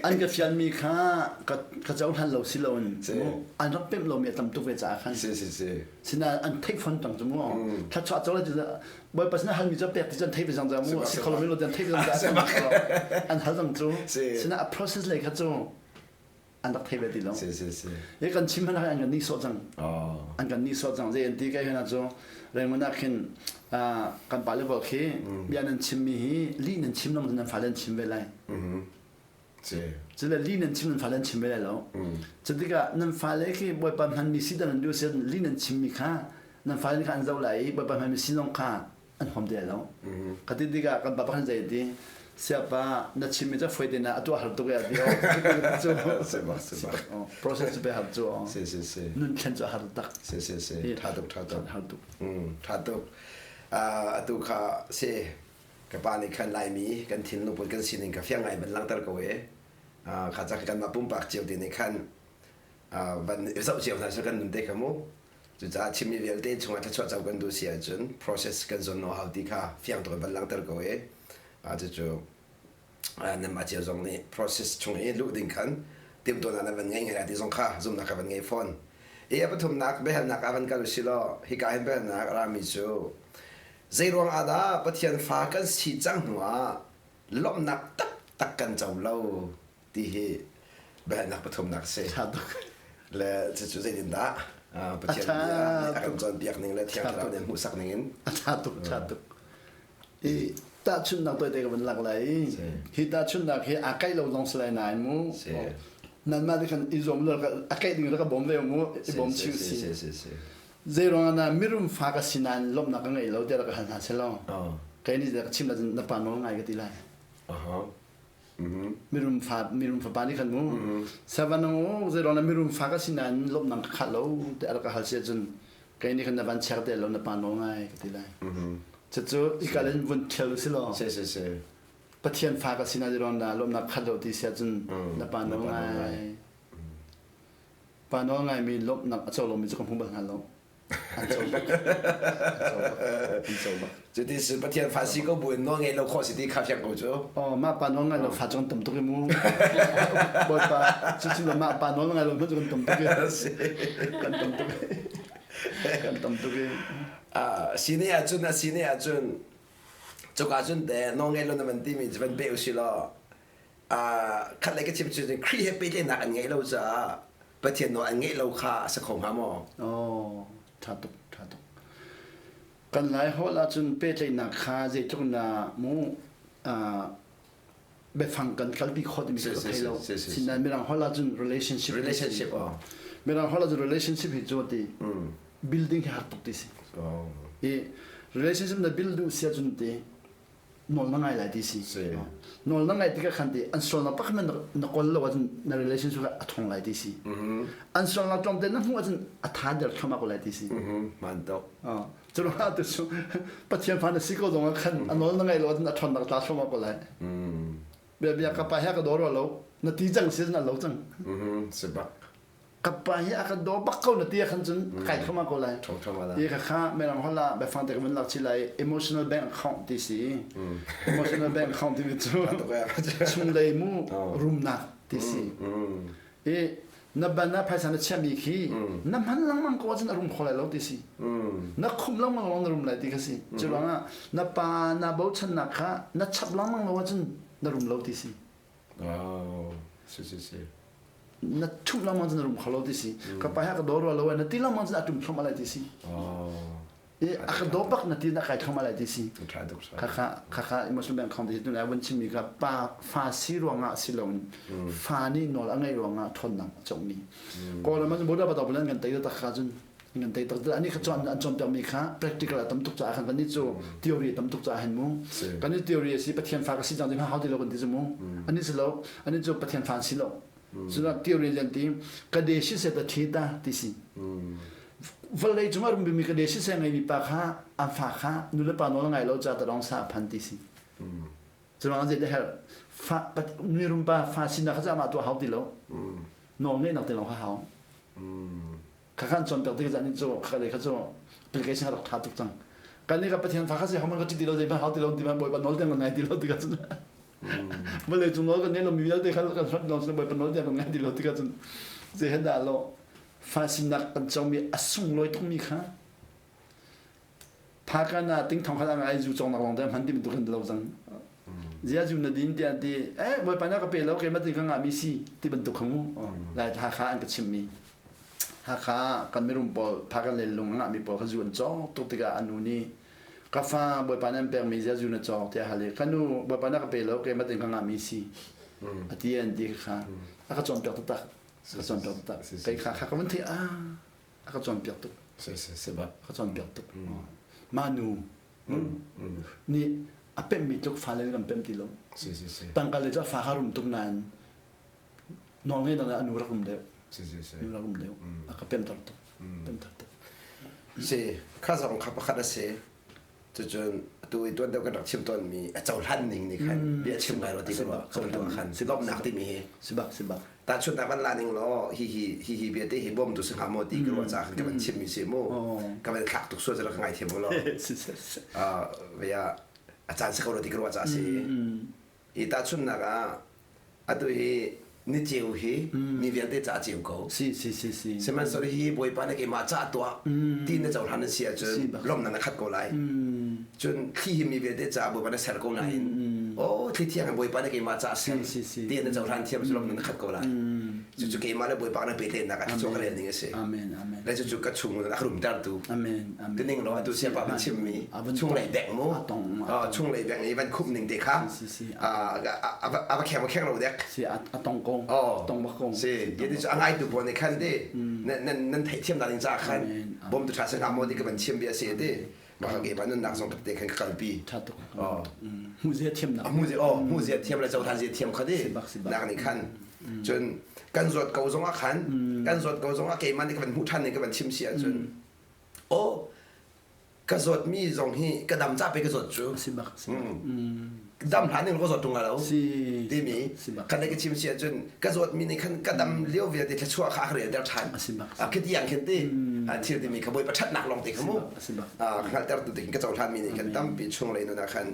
An ka fial mi kha ka ka cohlan lo si lo in an rak pemh lo mi a tam tuk ve caah khan. Si si si. Sinain an theih fon tang cu mu. Thluachuah co le cu Bawipa sinah halmi cu pek ti cu an theih ve cang mu. Si kho lo mi lo an theih ve cang an hal cang cu. Sinain a process lei kha cu an rak thei ve ti lo. Si si si. Hi kan chim hmanh an kan nihsawh cang. An kan nihsawh cang. Zei an ti kai hna cu Raymond ah khin kan pale pawl khi bia nan chimmi hi lih nan chim long nan fale an chim ve lai. Cu le lih nan chim nan fale an chim ve lai lo. Cu tikah nan fale khi Bawipa hmanmi si dan an duh si lih nan chimmi kha nan fale kha an zoh lai i Bawipa hmanmi si zong kha an huam ti lai lo. Ka ti tikah kan pa pakhat zei ti siapa na chimmi cu foi te na a tuah har tuk e ti cu si bak process cu pe har cu si si si nun thlen cu har tak si si si tha tuk tha tuk har tuk tha tuk atu kha si ka pa nih khan laimi kan thinlung put kan sining ka fiang ngai ban langter ko e kha ca kan mah pumpak cio te nih khan van zoh cio hna kan nun te kha mu Cucaah chimmi vialte chungah thluachuah co kan duh si ahcun process kan zawn hau ti kha fiang tuk in van langhter ko i cucu nanmah cio zong nih process chung i luh ding khan timhtuahnak nan van ngei ngai lai ti zong kha zumhnak kha van ngei fawn. I a pathumnak biahalnak ah van kal usih law hika hin biahalnak a rami cu zei ruang ah dah Pathian fa kan si cang hnu ah lawmhnak taktak kan co lo ti hi biahalnak pathumnak a si. Le cucu zeitindah Pathian bia nih a kan cawnpiak ning le Thiang Thlarau nih hmuhsak ning in. A ṭha tuk, ṭha tuk. I tahchunhnak tawite ka van lak lai i hi tahchunhnak hi aa kaih lo zong si lai nain mu. Nanmah nih khan i zuam lo a kaih ding rak ka bawm ve mu, i bawm chih si. Zei ruangah na mirum fa ka si nain lawmhnak ka ngei lo tiah rak ka hal hna selaw. Kei nih ka chim la na pa nawl ngai ka ti lai. Mirum fa mirum fapa nih khan mu savanong zeiruang na mirum fa ka si nain lawmhnak ka khat lo te a rak ka hal si ahcun kei nih khan na van check te lo na pa nawl ngai ka ti lai. Cucu ikal in vun thial si law si si si Pathian fa ka si na zeiruang dah lawmhnak khat lo ti si ahcun na pa nawl ngai. Pa nawl ngaimi lawmhnak a co lomi cu ka hmu bal hna lo. An co bak. An co bak. An co bak. Cuti si Pathian fa si ko buin nawl ngei lo khawh si ti kha fiang ko cu. Oh, mah pa nawl ngai lo fa cu kan tam tuk i mu. Bawipa, cucu mah pa nawl ngai lo hmanh cu kan tam tuk i. Kan tam tuk i. Kan tam tuk i. Ah, sine ahcun a sine ahcun cuka cun te nawl ngei lo na van timi cu van pe usih law khat lei ka chim cu Khrih he pehtlaihnak an ngeih lo caah Pathian nawl an ngeih lo kha a si kho hnga maw? Oh, ṭha tuk, ṭha tuk. Kan Lai holh ahcun pehtlaihnak kha zeitluk na mu biafang kan kalpi khawh timi ka thei lo. Sinain Mirang holh ahcun relationship. Relationship, oh. Mirang holh ahcun relationship hi cu ti building hi har tuk ti si. Oh. I relationship na build duh si ahcun ti nawl na ngai lai ti si nawl na ngai tikah khan ti an sualnak pakhat na kawl lo ahcun na relationship a thong lai ti si an sualnak tlawmte na hmuh ahcun a tha der thluahmah ko lai ti si man tuk cu ruangah tu cu Pathian fa na si ko zong ah khan a nawl na ngai lo ahcun a ṭhawnnak tla thluahmah ko lai bia bia ka pa he ka daw rua lo na ti cang si na lo cang si bak Ka pa hi a ka daw bak ko na ti khan cun kai thluahmah ko lai. Ti kha kha mirang holh ah biafang te ka vun lak chih lai emotional bank account ti si. Emotional bank account timi cu chunglei mu rumnak ti si. I na ban ah phaisa na chiahmi khi na hman lengmang ko ahcun a rum kho lai lo ti si. Na khumh lengmang lawng na rum lai ti kha si. Cu ruangah na pa na bochannak kha na chap lengmang lo ahcun na rum lo ti si. Oh, si si si. Na ṭhumh lengmang cun na rum kho lo ti si. Ka pa he ka daw rua lo na ti lengmang cun a ṭum thluahmah lai ti si. Oh. I a ka daw bak na ti na kai thluahmah lai ti si. Ṭha tuk ṭha. Khakha khakha Muslim bank account ti tu lai vun chimmi ka pa fa si ruangah si loin fa nih nawl a ngeih ruangah ṭhawnnak a cawkmi. Kawlram ah cun Buddha Bata kan tei tak kha cun ngan tei tak ani kha chuan an cawnpiak mi kha practical a tam tuk caah khan kan nih cu theory a tam tuk caah hin mu kan nih theory a si Pathian fa ka si cang ti hau ti lo kan ti cu mu ani si lo ani cu Pathian fa si lo cuna theory lian ti ka de si se ta thi ta ti si vawlei cungah rum bimi ka de si se ngei mi pa kha an fa kha nu le pa nawl ngai lo ca ta dong sa phan ti si cu ruang zei te her fa mi rum pa fa sinak kha ca ma tu hau ti lo. Nawl ngeihnak te lawng kha hau. Kha khan cawnpiak tik caan cu kha le kha cu application rak tha tuk cang. Kan nih ka Pathian fa kha si homan ka ti lo zei hmanh hau ti lo ti hmanh Bawipa nawl tiang kan ngai ti lo tikah cun vawlei cung nawl kan ngei lo mi vialte kha kan hrat lo cun Bawipa nawl tiang kan ngai ti lo tikah cun zei hen dah lo fa sinak kan comi a sunglawi tukmi kha Phakan ah ting thong khat ah ai zu cawng nak lawng te hman ti bantuk kan lo cang. Zia zu na din tiah ti eh Bawipa na ka pe lo keimah tin ka ngah mi si ti bantuk kha mu. Lai Hakha an ka chimh mi. Hakha kan mirum pawl Phakan le lung a ngah mi pawl kha zu an cawk tuk tikah an nu nih ka fa Bawipa nan pek mi zia zu na cawk tiah hal i ka nu Bawipa na ka pe lo keimah tin ka ngah mi si. A ti an ti kha a ka cawnpiak taktak. Ka cawnpiak taktak. Kei kha kha ka van theih ah a ka cawnpiak tuk. A ka cawnpiak tuk. Mah nu nih a pemmi tluk fale kan pem ti lo. Tangka le cu a fa kha rum tuk nain nawl ngei dang a nu rak rum deuh. Nu rak rum deuh. A ka pemter tuk. Pemter tuk. Si, kha zong kha pakhat a si. Cucun atu i tuan deuh kan rak chim tawnmi a cohlan ning nih khan bia chim ngai lo ti ka ruah ka bantuk khan lawmhnak timi hi. Sibak sibak. Tahchunhnak van la ning law hi hi hi hi bia te hi bawmtu si hnga maw ti ka ruah caah khan ka van chimmi si mu. Ka van thlak tuk sual cu ka ngaithiam u law. Via a caan si ko lo ti ka ruah caah si. Hi tahchunhnak ah atu hi ni ceu hi mi vialte ca ceu ko. Si si si si. Sihmanhsehlaw hi Bawipa nih keimah ca tuah ti na cohlan na si ahcun lawmhnak na khat ko lai. Cun thli hi mi vialte ca Bawipa na ser ko nain oh thli thiang in Bawipa nih keimah ca ser ti na cohlan thiam cu lawmhnak na khat ko lai. Cucu keimah le Bawipa na pehtlaihnak ah thluachuah ka rel ning a si. Amen amen. Le cucu ka chung a rumtertu. Amen amen. Tining law atu siapa ban chimmi chunglei beng mu. Chunglei beng i van khup ning te kha a va kheng va kheng lo dek. Si a tong ko. Tong bak ko. Si yeti cu a ngai tu pawl nih khan ti nan theihthiam da ding ca khan bom tu tha se nga maw ti ka van chim bia si ti. Mah ke pa nunnak zong te khan ka kalpi. Tha tuk. Hmu zia thiam nak. Hmu zia oh hmu zia thiam le cohlan zia thiam kha di. Nak nih khan cun kan zawt ko zong ah khan kan zawt ko zong ah keimah nih ka van hmuh ṭhan ning ka van chim si ahcun aw ka zawtmi zong hi ka dam ca pe ka zawt cu dam hlan ning ka zawt ṭung lo timi kan ka chim si ahcun ka zawtmi nih khan ka dam lio vialte thluachuah kha a ka relter ṭhan a khi tiang khin ti thil timi kha Bawipa ṭhatnak lawng te kha mu hngalhter tu ding ka cohlanmi nih khan tampi chunglei nun ah khan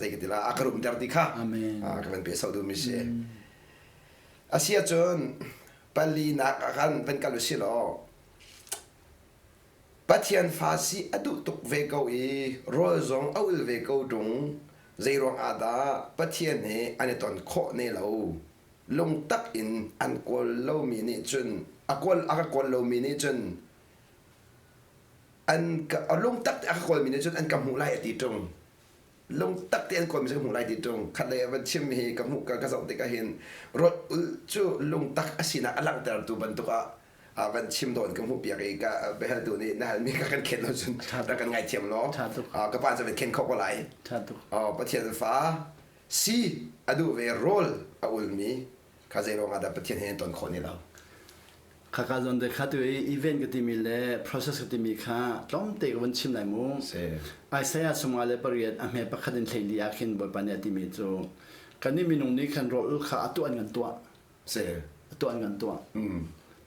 zei ka ti la a ka rumter ti kha ka van pe sau duhmi si. A si ahcun palinak ah khan van kal usih law Pathian fa si a duh tuk ve ko i rawl zong a ul ve ko ṭung zei ruang ah dah Pathian he an i ton khawh ne lo lungtak in an kawl lomi nih cun a kawl a ka kawl lomi nih cun an ka lungtak te a ka kawlmi nih cun an ka hmuh lai a ti ṭung lungtak te an kawlmi cu ka hmuh lai ti ṭung khat lei a van chim hi ka hmuh ka ka zoh tikah hin rawt ul cu lungtak a sinak a langhtertu bantuk ah a van chim dawn ka hmuh piak i ka biahaltu nih na halmi ka kan khen lo cun rak kan ngaithiam law ka pa cu van khen kho ko lai Pathian fa si a duh ve rawl a ulmi kha zei ruangah dah Pathian he ton khawh ni lo Khaka zawn te kha tu i event ka timi le process ka timi kha tlawmte ka vun chim lai mu. Isaiah sumnga le pariat a hme pakhat in thleili ah khin Bawipa nih a timi cu kannih minung nih khan rawl kha a tuah an kan tuah. A tuah an kan tuah.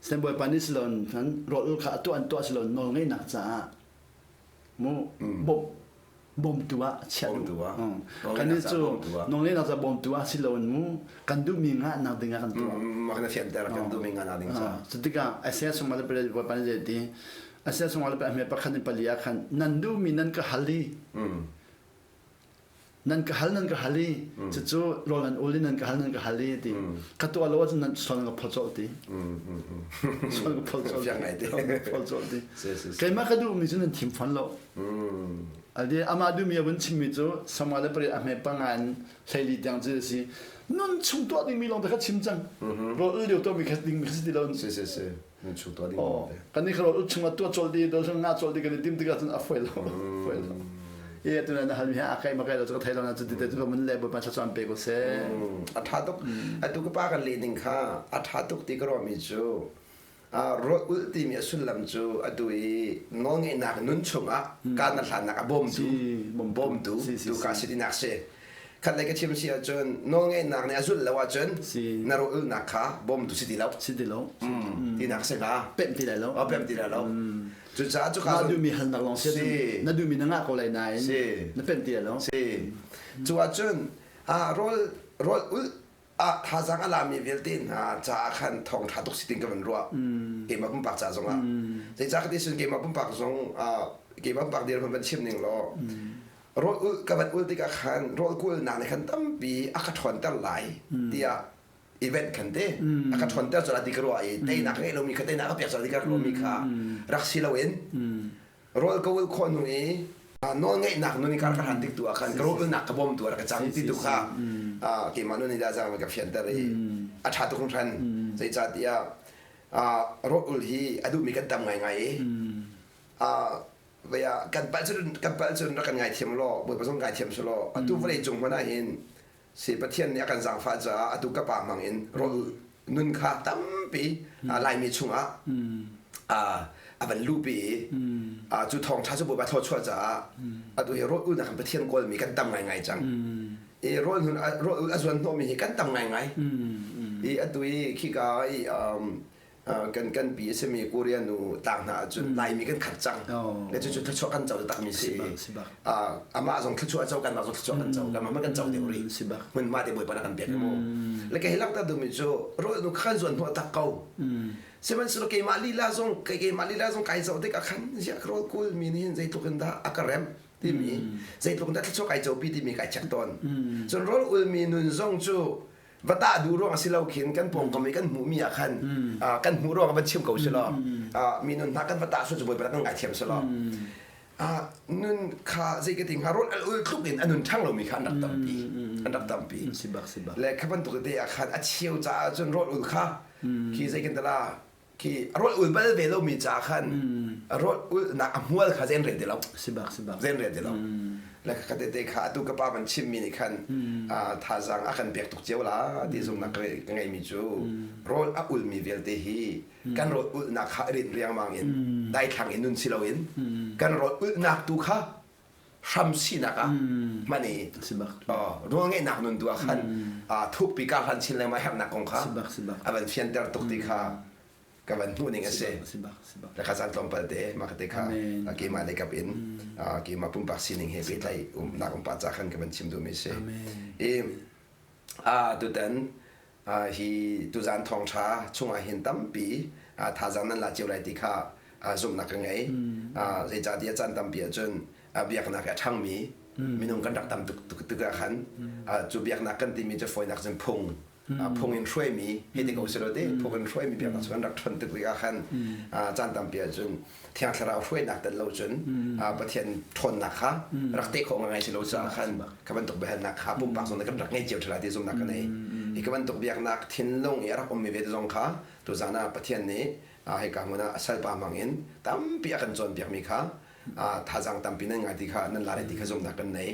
Sen Bawipa nih silon khan rawl kha a tuah an tuah silon nawl ngeihnak caah mu bawmh bawmtu ah chiah duh. Kan nih cu nawlngeihnak ca bawmtu ah si loin mu kan duhmi ngahnak ding ah kan tuah. Mah na fianter kan duhmi ngahnak ding ca. Cu tikah Isaiah sungah le pale Bawipa nih zei ti Isaiah sungah le pale pakhat in pali ah khan nan duhmi nan ka hal i nan ka hal nan ka hal i cucu rawl nan ul i nan ka hal nan ka hal i ti ka tuah lo ahcun nan sual ka phawt colh ti sual ka phawt colh ti keimah ka duhmi cu nan thim fawn lo Adi amah duhmi a vun chimmi cu Samuel le pariat a hme panga in hleili tiang cu a si. Nun chung tuah dingmi lawng te kha chim cang. Rawl ul lio tuahmi kha dingmi kha si ti lo. Si si si. Nun chung tuah ding. Oh, kan nih kha rawl ul chung ah tuah cawlh di, dol nga cawlh di kan i tim tikah cun a foi lo. Foi lo. E tu na hal mi ha a kai ma kai lo cu ka thei lo na cu ti te cu ka mun le bawipa thlachuan pe ko seh. A tha tuk. Atu ka pa kan leh ding kha a tha tuk ti ka ruahmi cu Rawl ulh timi a sullam cu atu i nawlngeihnak nun chungah kaan na hlannak a bawmtu bawmtu tu ka si tinak si. Khat lei ka chim si ahcun nawlngeihnak nih a zulh lo ahcun na rawlulnak kha bawmtu si ti lo. Si ti lo. Tinak si hnga. Pemh ti lai lo. Oh, pemh ti lai lo. Cucaah cu Na duhmi halnak lawng si na duhmi na ngah ko lai nain na pemh ti lai lo. Si. Cu ahcun rawl rawl ulh ah thazaang a lami vialte hna caah khan thawngṭha tuk si ting ka van ruah. Keimah pumpak ca zongah. Zeicah ka ti cun keimah pumpak zong keimah pumpak dirhmun van chim ning law rawl ulh ka van ul tikah khan rawl kulnak nih khan tampi a ka ṭhawnter lai tiah event khan te a ka ṭhawnter cu ti ka ruah i teinak ngei lomi kha teinak a pek cu ti ka ruahmi kha rak si loin rawl ka ul khawh hnu i nawl ngeihnak nun i kar ka hlan tik tu ah khan ka rawl ulnak ka bawm tu ah ka cang ti tu kha keimah nun i dah zang ka fianter i a ṭha tuk hringhran. Zeicahtiah rawl ul hi a duhmi kan tam ngaingai i vei ah kan palh cun kan palh cun rak kan ngaithiam law Bawipa zong ngaithiam seh law atu vawlei cung hmanh ah hin si Pathian nih a kan zaangfah caah atu ka pa hmang in rawl nun kha tampi Laimi chungah a van luhpi i cu thawngṭha cu Bawipa thawchuah caah atu hi rawl ulnak in Pathian kawlmi kan tam ngaingai cang. I rawl nun rawl a zuan hnawhmi hi kan tam ngaingai. I atu i khika i kan kan pi a simi Korea nu tlang hna ahcun Laimi kan khat cang. Le cucu thluachuah kan co takmi si. Amah zong thluachuah co kanmah zong thluachuah kan co kanmah kan co deuh rih. Hmunhma te Bawipa na kan pek mu. Le ka hi langhter duhmi cu rawl nu khan zuan hnawh tak ko. Sihmanhsehlaw keimah lila zong keimah lila zong kai zoh tikah khan ziah rawl kul mi nih hin zeitluk in dah a ka remh timi zeitluk in dah thluachuah kai copi timi kai check tawn. Cun rawl ulmi nun zong cu va tah duh ruang si lo khin kan pawngkam i kan hmuhmi ah khan kan hmuh ruang van chim ko si law mi nun hna kan va tah su cu bawipa kan ngaithiam si law nun kha zei ka ti hnga rawl al ul tluk in a nun ṭhang lomi kha an rak tampi an rak tampi le kha bantuk te ah khan a cheu caah cun rawl ul kha khi zei kan tala khi rawl ul bal ve lomi ca khan rawl ulnak a hmual kha zen rel ti lo. Sibak sibak. Zen rel ti lo. Le ka tete kha atu ka pa man chimmi nih khan thazaang a kan pek tuk cio la ti zumnak ka ngeimi cu rawl a ulmi vialte hi kan rawl ulnak kha rin riangmang in daithlang in nun si loin kan rawl ulnak tu kha hram sinak ah hman i rawl ngeihnak nun tu ah khan thukpi ka hlan chin lengmang herhnak kong kha a van fianter tuk ti kha ka van hmuh ning a si. Le kha caan tlawmpal te mah te kha keimah lei kap in keimah pumpak sining he pehtlaih umnak um pah ca khan ka van chim duhmi si. I tutan hi tuzaan thawngṭha chungah hin tampi thazaang nan la cio lai ti kha zumhnak ka ngei. Zeicahtiah caan tampi ahcun biaknak a ṭhangmi minung kan rak tam tuk tuk ah khan cu biaknak kan timi cu fawinak cun phung phung in hruaimi hei ti ko selaw te phung in hruaimi biaknak cu kan rak ṭhawn tuk tik ah khan caan tampi ahcun Thiang Thlarau hruainak tel lo cun Pathian ṭhawnnak kha rak teh khawh ngai si lo caah khan ka bantuk biahalnak kha pumpak zong nih kan rak ngei cio ṭhela ti zumhnak ka nei. Hi ka bantuk biaknak thinlung i a rak ummi ve te zong kha tuzaan ah Pathian nih hika hmun ah a salpa hmang in tampi a kan cawnpiakmi kha thazaang tampi nan ngai ti kha nan la ti kha zumhnak kan nei.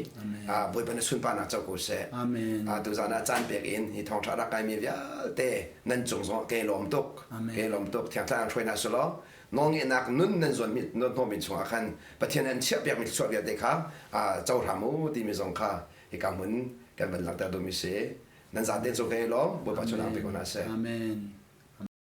Bawipa na sunparnak co ko seh. Amen. Tuzaan ah caan pek in hi thawngṭha rak ngaimi vialte nan cung zong ke lawm tuk. Ke lawm tuk. Thiang Thlarau hruainak sulaw nawlngeihnak nun nan zuan hnawhmi chungah khan Pathian an chiahpiakmi thluachuah vialte kha cohram u timi zong kha hika hmun kan van langhter duhmi si. Nan zaten cung kan i lawm. Bawipa cu pe ko hna seh. Amen.